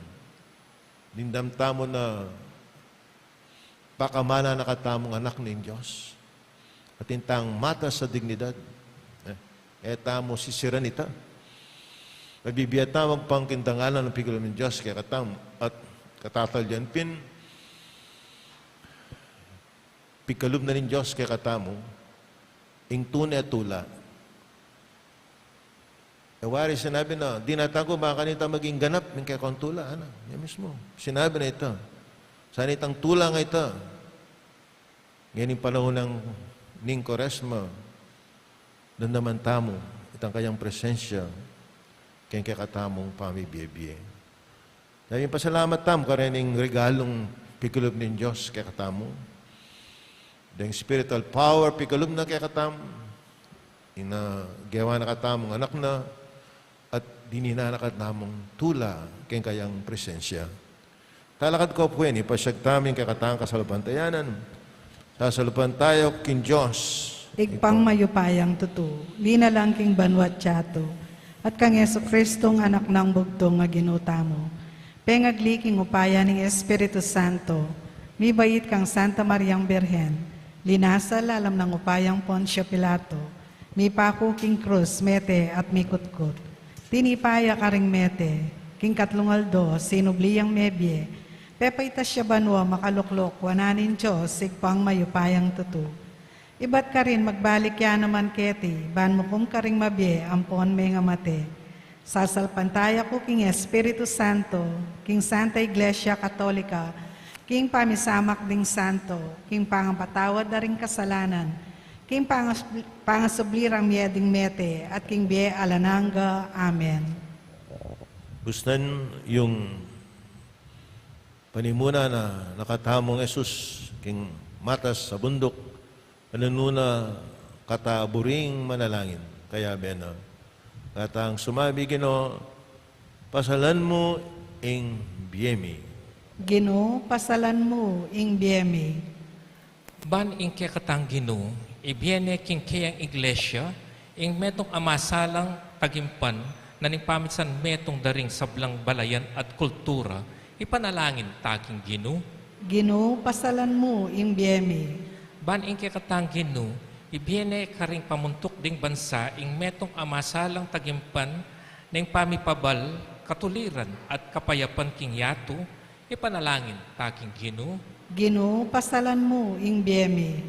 dimdam tamu na pakamalan na katamung anak ning Dios. Atin tang matas a dignidad. E, e tamu sisiran ita. Mabibie tamu agpang king dangalan nang pikalub ning Dios kekatamu, at katatalyan pin, pikalub na ning Dios kekatamu ing tune a tula. E wari sinabi na, "Dinatang ku ba kanita maging ganap ing kekong tula?" Ana, ya mismo. Sinabi na ita. Sana itang tula nga ita, ngeni king panaun nang ning Kuaresma, damdaman tamu itang kayang presensya keng kekatamung pamibie-bie. Dapot pasalamat tamu karin ing regalung pikalub ning Dios kekatamu. Deng spiritual power pikalub na kekatamu, ing gewa na katamung anak na, at dininan na katamung tula keng kayang presensya. Talakad ko pu ini, pasyag tamu ing kekatang kasalpantayanan. Sasalpantaya ku king Dios, Ibpang mayupayang tutu, linalang king banua't yatu, at kang Jesucristong Anak nang bugtung a Ginu tamu, pengagli king upaya ning Espiritu Santo, mibait kang Santa Mariang Birhen, linasa lalam nang upayang Poncio Pilato, mipaku king krus, mete at mikutkut. Tinipa ya karing mete, king katlung aldo sinubli yang mebie, pepaitas ya banua, makalukluk wanan ning Dios, Ibpang mayupayang tutu. Ibat karin magbalik ya naman keti, ban mukum karing mabie ampon mengamate. Sasalpantaya ku king Espiritu Santo, king Santa Iglesia Katolika, king pamisamak ding santo, king pangapatawad da ring kasalanan, king pangas-, pangasubli rang mie ding mete, at king bie alang angga. Amen. Busnan yung panimuna na nakatamung Jesus king matas a bunduk, nanu na kata buring manalangin. Kayabe na, katang sumabi, "Ginu, pasalan mu ing bie mi." Ginu, pasalan mu ing bie mi. Ban ing kekatang Ginu, ibie ne king keyang Iglesia, ing metung a masalang tagimpan, na ning pamisan metung da ring sablang balayan at kultura, ipanalangin ta king Ginu. Ginu, pasalan mu ing bie mi. Ban ing kekatang Ginu, ibie ne karing pamuntuk ding bansa, ing metung a masalang tagimpan, ning pamipabal, katuliran, at kapayapan king yatu, ipanalangin ta king Ginu. Ginu, pasalan mu ing bie mi.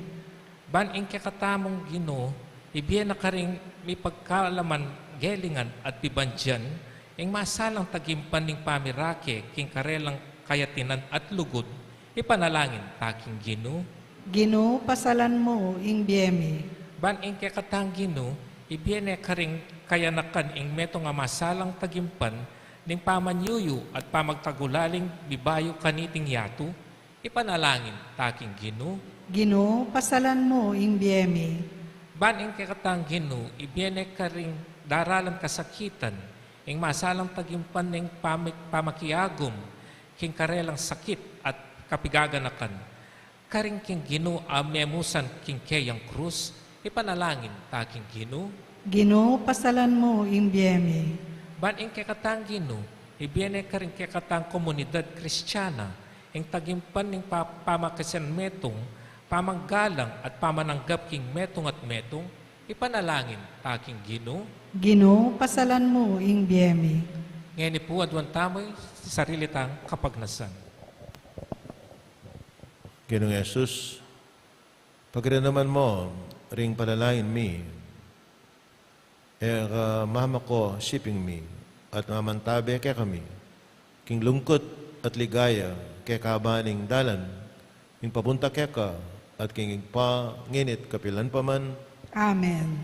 Ban ing kekatamung Ginu, ibie na karing mipagkalaman, gelingan at pibandian, ing masalang tagimpan ning pamirake king karelang kayatinan at lugud, ipanalangin ta king Ginu. Ginu, pasalan mu ing bie mi. Ban ing kekatang Ginu, ibie ne karing kayanakan ing metung a masalang tagimpan, ning pamanyuyu at pamagtagulaling mibayu kaniting yatu, ipanalangin ta king Ginu. Ginu, pasalan mu ing bie mi. Ban ing kekatang Ginu, ibie ne karing daralan kasakitan, ing masalang tagimpan ning pami-, pamakiagum, king karelang sakit at kapigaganakan. Karing king Ginu a memusan king keyang krus, ipanalangin ta king Ginu. Ginu, pasalan mu ing bie mi. Ban ing kekatang Ginu, ibie ne karing kekatang komunidad Kristiana, ing tagimpan ning pa-, pamakasan metung, pamanggalang at pamananggap king metung at metung, ipanalangin ta king Ginu. Ginu, pasalan mu ing bie mi. Ngeni pu aduan tamu ing sarili tang kapagnasan. Ginung Jesus, pakiramdaman mu ring panalangin mi, e ka mamako siping mi, at mamantabe kekami king lungkut at ligaya, kekaba ning dalan, ing papunta keka, at king Ibpa, ngeni at kapilan pa man. Amen.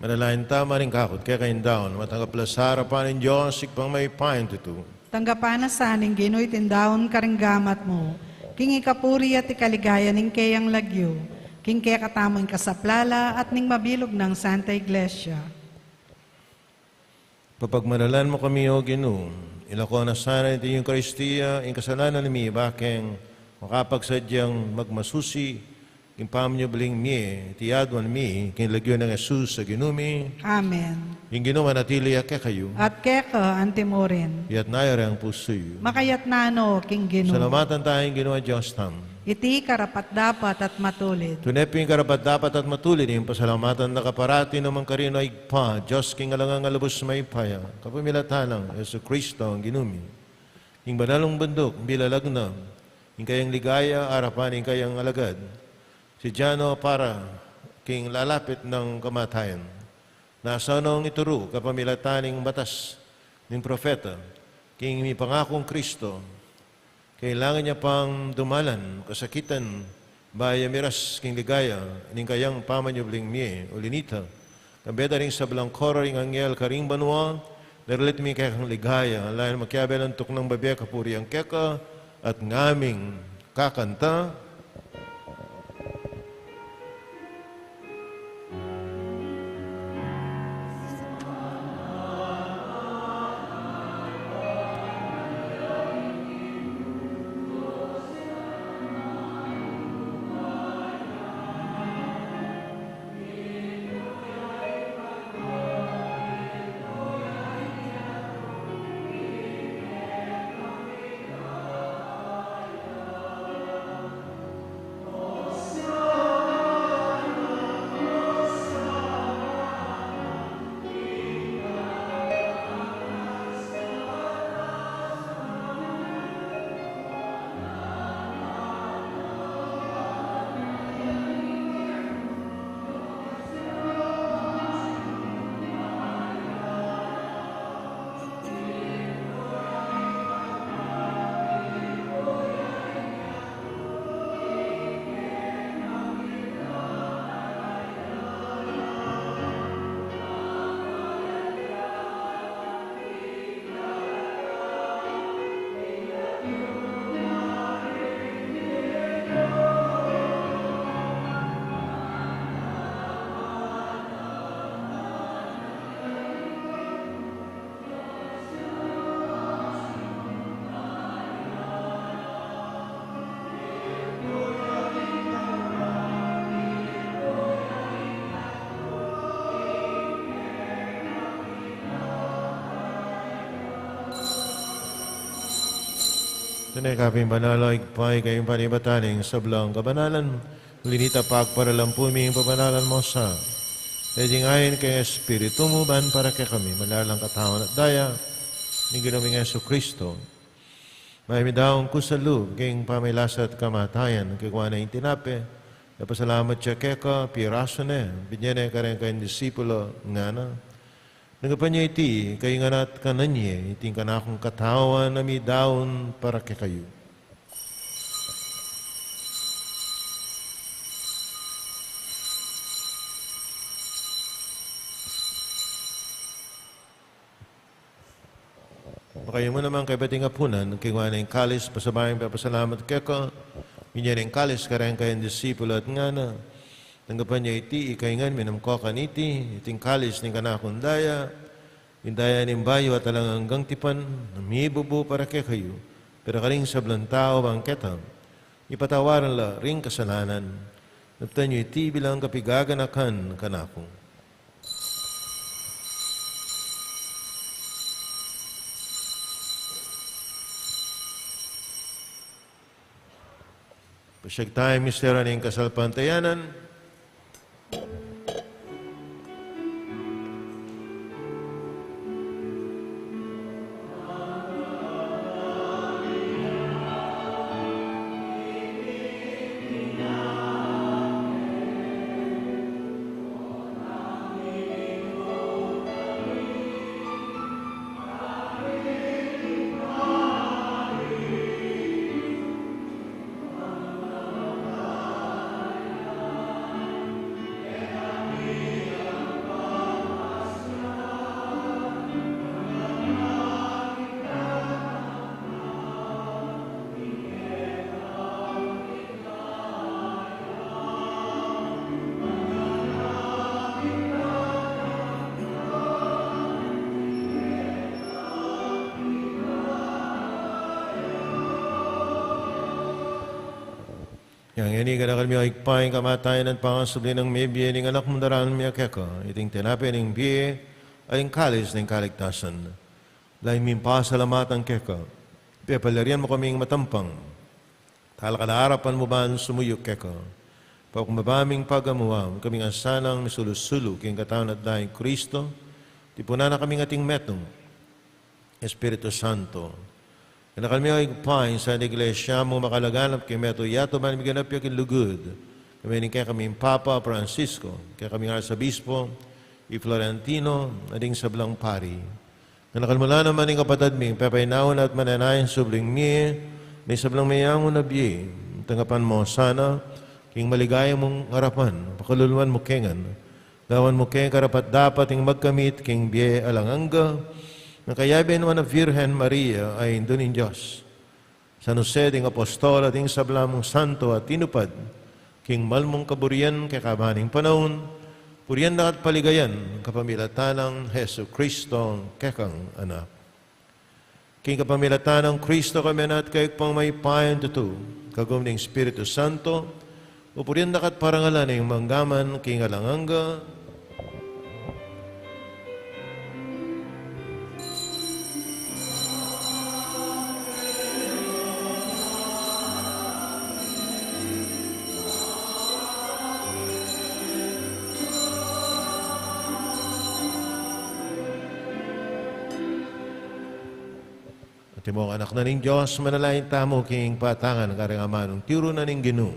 Manalangin tamu, maring kakut keka ing daun, matanggap la sa arapan ning Dios, Ibpang mayupayang tutu. Tanggapan na sa ning Ginu iting daun karing gamat mu, king ikapuri at ikaligaya ning keyang lagyu, king kekatamung kasaplalan at ning mabilug nang Santa Iglesia. Papagmanalan mu kami, O Ginu, ilako na sana king Eukaristia ing kasalanan mi, bakeng makapagsadyang magmasusi king pamanyubling mie, iti aduan mi king lagyu nang Jesus a Ginu mi. Amen. Ing Ginu manatili ya kekayu. At keka antimurin. Iyatas yu reng pusu yu. Makayatas no king Ginu. Salamatan taya ing Ginu a Dios tamu. Iti karapat-dapat at matulid. Tune pin karapat-dapat at matulid ing pasalamatan da ka parati, nukarin man, O Ibpa, Dios king alang angga, lubus mayupaya, kapamilatan nang Jesucristo a Ginu mi. Ing banal mung bunduk, bilalag na ing kayang ligaya arapan ning kayang alagad. Sadya no para king lalapit nang kamatayan, nasa nong ituru kapamilatan ning batas ning propeta, king mipangakung Kristo, kailangan ya pang dumalan kasakitan, bayu ya miras king ligaya ning kayang pamanyubling mie. Uli na nita, kambe da ring sablang koro ring anghel karing banua, daralit mi kekang ligaya, lalu makiabe lang tuknang bibie kapurian keka, at ngaming kakanta. Tune ka pin banal, O Ibpa, ika ing panibatan ning sablang kabanalan. Uli na nita, pagparalampu mi ing pabanalan mu sa, dayang ain ning Espiritu mu, ban para kekami maging katawan at daya ning Ginu ming Jesucristo. Bayu midaun kusang lub king pamagkasakit at kamatayan, kekua ne ing tinape, ipasalamat ya keka, pirasu ne, binie ne kareng kayang disipulo, ngana: Tanggapan ye iti, kayu ngan at kanan ye, iti ing kanakung katawan a midaun para kekayu. Makayamu naman, kaybat ning apunan, kekua ne ing kalis, pasabayang pepasalamat keka, binie ne ing kalis kareng kayang disipulo at ngana: Tanggapan ye iti, ikayu ngan, minum kayu kaniti, iti ing kalis ning kanakung daya, ing daya ning bayu at alang anggang tipan, a mibubu para kekayu, para karing sablang tau, ban keta mipatawad la ring kasalanan. Daptan yu iti bilang kapaganakan kanaku. Pasyag taya ing misteryu ning kasalpantayanan. Ngeni, ganaka mi, O Ibpa, ing kamatayan at pangasubli nang mebie ning Anak mung daraun mi keka, iting tinape ning bie at ing kalis ning kaligtasan. Lalu ming pasalamatan keka, pepalyarian mu kaming matampang, talakad a arapan mu ban sumuyu keka. Pakumbaba ming pagamuan, kaming asanang misulu-sulu king katawan at daya nang Kristo, tipunan na kaming ating metung Espiritu Santo. Ganaka mi, O Ibpa, ing Santa Iglesia mung makalaganap king meto yatuman, miganap ya king lugud, kami ning kekaming Papa Francisco, kekaming Arsobispo i Florentino, at ding sablang pari. Ganaka mu la naman ing kapatad ming pepainawa na at manenaya king subling mie, ning sablang meangu na bie, tanggapan mu sana king maligaya mung arapan, pakaluluan mu ke ngan, gawan mu ke karapat-dapat ing magkamit king bie alang angga, nang kayabe nang Nuan a Virgen Maria a Indu ning Dios, San Jose ding apostol, at ding sabla mung santo a tinupad king mal mung kaburian kekaban ning panaun, purian da ka at paligayan kapamilatan nang Jesucristo kekang Anak. King kapamilatan nang Kristo, kambe na at kayupang mayupayang tutu, kagum ning Espiritu Santo, pupurian da ka at parangalan ing mangga man king alang angga. Antimo ngan, anak na ning Dios, manalangin tamu king patangan karing amanung tiru na ning Ginu.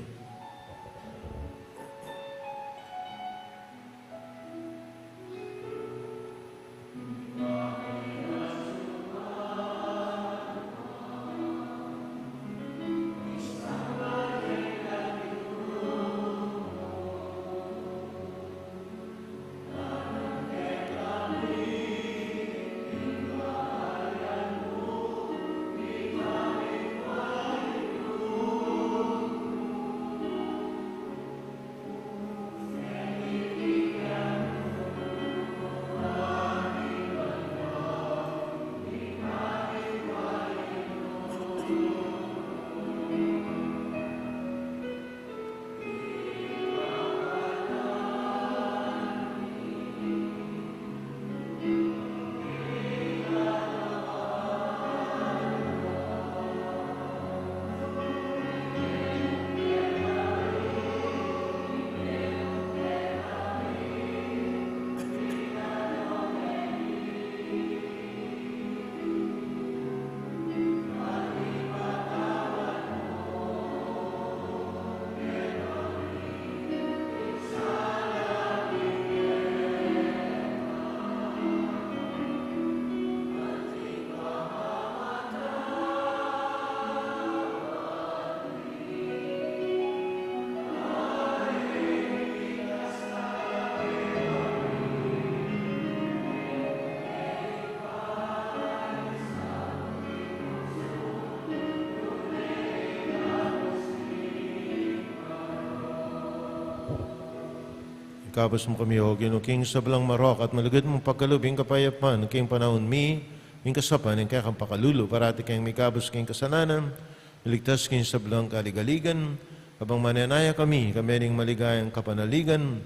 Ikabus mu kami, O Ginu, king sablang marok at malugud mung pagkalub ing kapayapan king panaun mi, ing kasapan ning kekang pakalulu, parati keng mikabus king kasalanan, miligtas king sablang kaligaligan, kabang manenaya kami, kambe ning maligayang kapanaligan,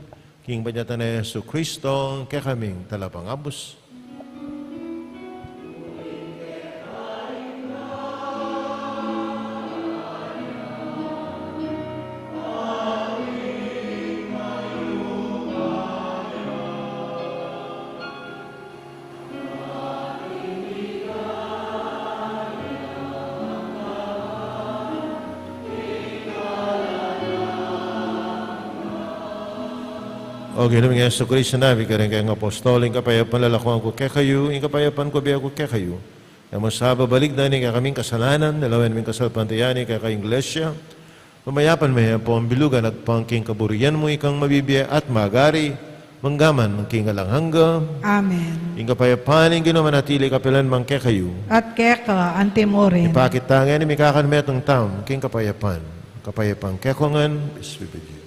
king banyatanang Jesucristo, kekaming talapangabus. O Ginu ming Jesucristo, sinabi mu karing kekang apostol, ing kapayapan lalakuan ku kekayu, ing kapayapan ku bie ku kekayu. E mu sa babalikdan ing kekaming kasalanan, lawen mu ing kasalpantayanan ning kekang Iglesia. Mamayapan me ampong bilugan agpang king kaburian mu, ikang mabibie at magari, mangga man king alang angga. Amen. Ing kapayapan ning Ginu manatili kapilan man kekayu. At keka anti mu rin. Ipakit ta ngeni ing mikakanmetung tamu king kapayapan. Kapayapan kekongan, bisbibidyu.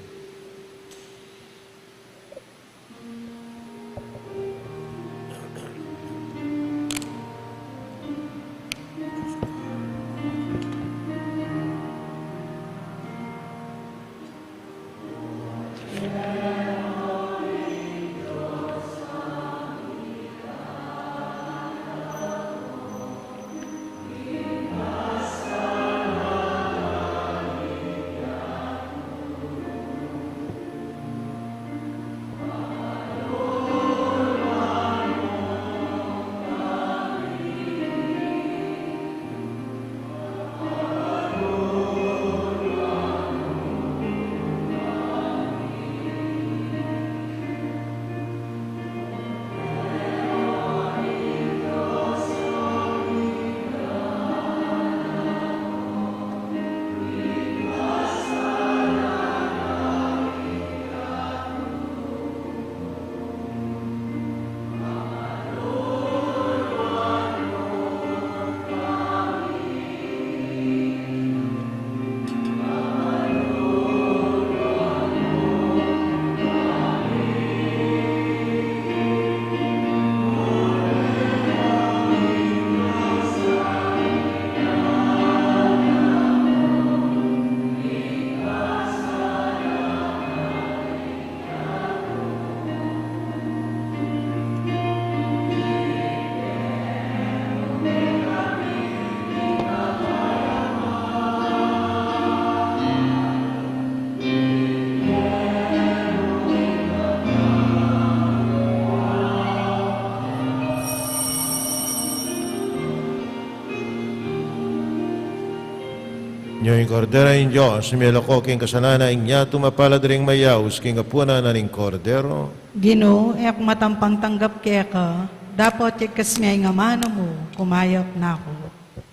Ing Kordero ning Dios, a milako king kasalanan ning yatu. Mapalad ding mayaus king apunan na ning Kordero. Ginu, e ku matampang tanggap keka, dapot igkas mu ing amanu mu, kumayap na ku.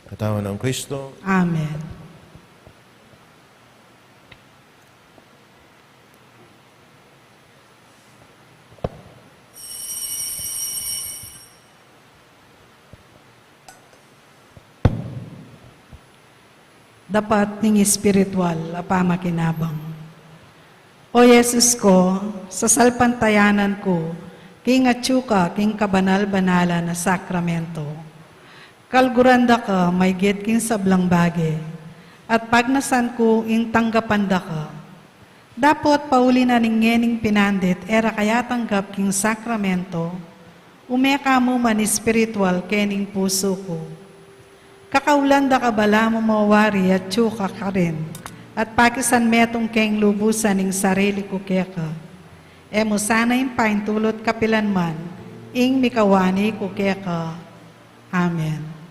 Katawan nang Kristo. Amen. Dapat ning espiritual a pamakinabang. O Jesus ko, sasalpantayanan ku king atsu ka king kabanal-banalan a sakramento. Kaluguran da ka maigit king sablang bage, at pagnasan ku ing tanggapan da ka. Dapot pauli na ning ngening pinandit e ra ka atanggap king sakramento, ume ka mu man espiritual kening pusu ku. Kakaulan da ka balamu mawari atsu ka karin, at pakisan metung keng lubusan ing sarili ku keka. E mu sana ing paintulut kapilan man ing mikawani ku keka. Amen.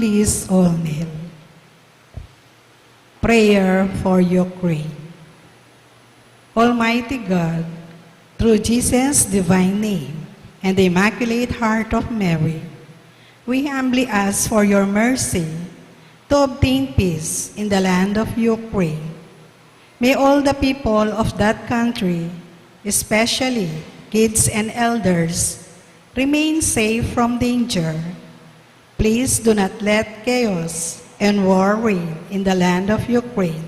Please all kneel. Prayer for Ukraine. Almighty God, through Jesus' divine name and the Immaculate Heart of Mary, we humbly ask for your mercy to obtain peace in the land of Ukraine. May all the people of that country, especially kids and elders, remain safe from danger. Please do not let chaos and war reign in the land of Ukraine,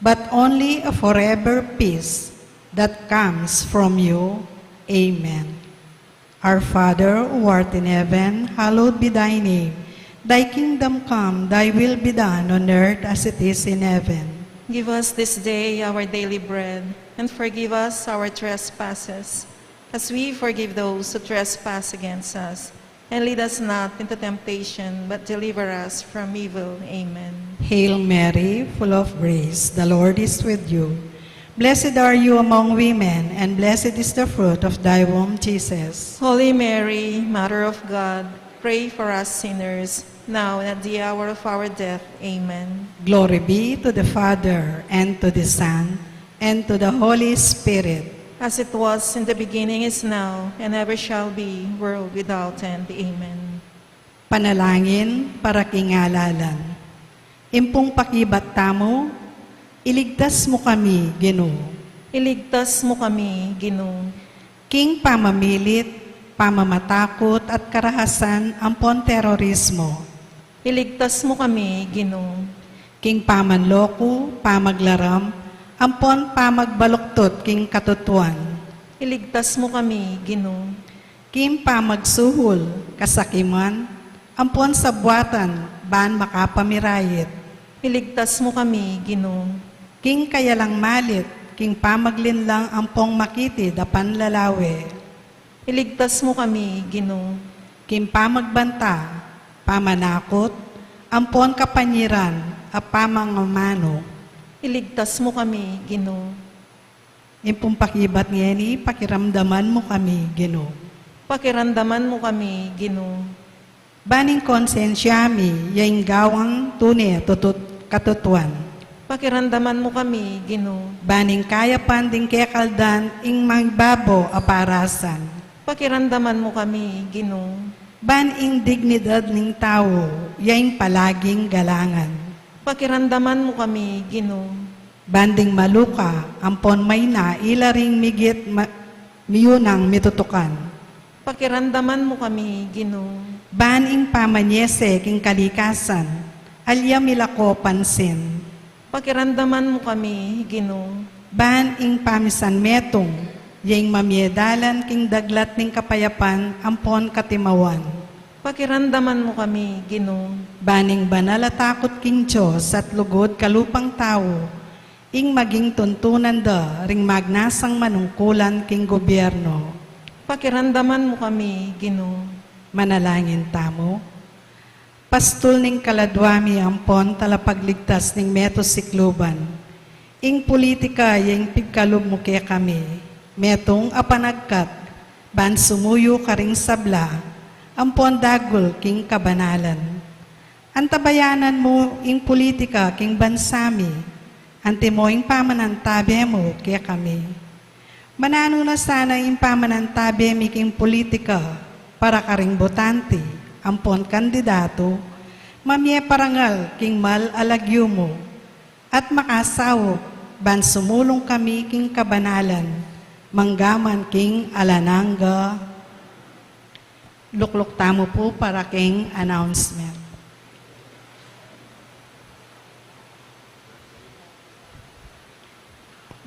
but only a forever peace that comes from you. Amen. Our Father, who art in heaven, hallowed be thy name. Thy kingdom come, thy will be done on earth as it is in heaven. Give us this day our daily bread, and forgive us our trespasses, as we forgive those who trespass against us. And lead us not into temptation, but deliver us from evil. Amen. Hail Mary, full of grace, the Lord is with you. Blessed are you among women, and blessed is the fruit of thy womb, Jesus. Holy Mary, Mother of God, pray for us sinners, now and at the hour of our death. Amen. Glory be to the Father, and to the Son, and to the Holy Spirit. As it was in the beginning, is now, and ever shall be, world without end. Amen. Panalangin para king halalan. Impong pakibat tamu, iligtas mu kami, Ginu. Iligtas mu kami, Ginu. King pamamilit, pamamatakut at karahasan ampon terorismo. Iligtas mu kami, Ginu. King pamanloko, pamaglaram, ampon pamagbaluktot king katutuan. Iligtas mu kami, Ginu. King pamagsuhul, kasakiman, ampon sabwatan ban makapamirayit. Iligtas mu kami, Ginu. King kayalang malit, king pamaglinlang ampong makitid a panlalawe. Iligtas mu kami, Ginu. King pamagbanta, pamanakut, ampon kapanyiran a pamangamanu. Iligtas mu kami, Ginu. Impong pakibat ngeni, pakiramdaman mu kami, Ginu. Pakiramdaman mu kami, Ginu. Ban ing konsensya mi, ya ing gawang tune tutut-, katutuan. Pakiramdaman mu kami, Ginu. Ban ing kayapan ding kekaldan ing mangibabo a parasan. Pakiramdaman mu kami, Ginu. Ban ing dignidad ning tau, ya ing palaging galangan. Pakiramdaman mu kami, Ginu. Ban ding maluka, ampon mayna ila ring migit ma-, miyunang mitutukan. Pakiramdaman mu kami, Ginu. Ban ing pamanyese king kalikasan, alya milako pansin. Pakiramdaman mu kami, Ginu. Ban ing pamisan metung, ya ing mamie dalan king daglat ning kapayapan ampon katimawan. Pakiramdaman mu kami, Ginu. Ban ing banal a takut king Dios at lugud kalupang tau, ing maging tuntunan da ring magnasang manungkulan king gobyerno. Pakiramdaman mu kami, Ginu. Manalangin tamu. Pastul ning kaladwa mi ampon talapagligtas ning metung sikluban. Ing pulitika ya ing pigkalub mu kekami, metung a panagkat, ban sumuyu karing sabla, ampon dagul king kabanalan. Antabayanan mu ing pulitika king bansa mi, antimo ing pamanantabe mu kekami. Mananu na sana ing pamanantabe mi king pulitika para karing botante ampon kandidatu, mamie parangal king mal a lagyu mu, at makasaup ban sumulung kami king kabanalan, manggaman king alang angga. Lukluk tamu pu para king announcement.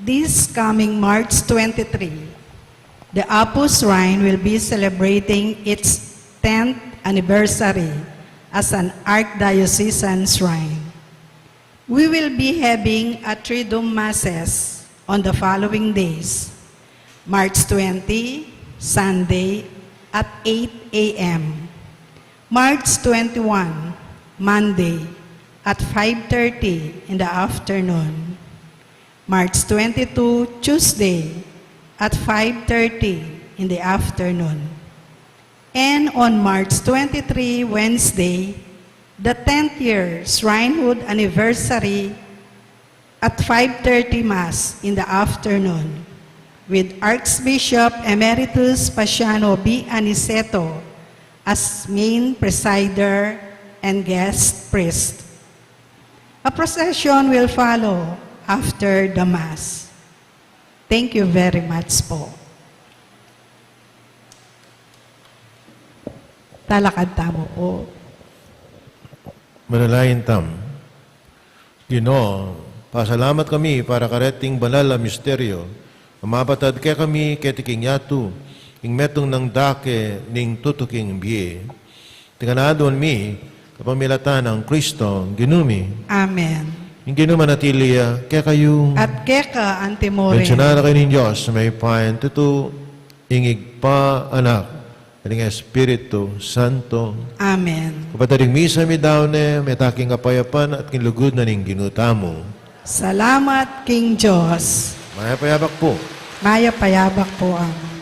This coming March twenty-three, the Apu Shrine will be celebrating its tenth anniversary as an archdiocesan shrine. We will be having a Triduum Masses on the following days, March twenty, Sunday, at eight A M, March twenty-one, Monday, at five thirty in the afternoon, March twenty-two, Tuesday, at five thirty in the afternoon, and on March twenty-three, Wednesday, The tenth year Shrinehood anniversary at five thirty Mass in the afternoon, with Archbishop Emeritus Paciano B. Aniceto as main presider and guest priest. A procession will follow after the Mass. Thank you very much po. Talakad tamu po. Manalangin tamu. Ginu, pasalamat kami para kareting banal a misteryo, a mapatad kekami keti king yatu, ing metung nang dake ning tutuking bie. Iti ngan aduan mi, kapamilatan nang Kristo, Ginu mi. Amen. Ing Ginu manatili ya kekayu. At keka antimurin. Bendisyunan na kayu ning Dios, mayupayang tutu, ing Ibpa, Anak, at ing Espiritu Santo. Amen. Kapatad, ing misa meyari ne, mete king kapayapan at king lugud na ning Ginu tamu. Salamat king Dios. Mayap a yabak pu. Mayap a yabak pu, Among.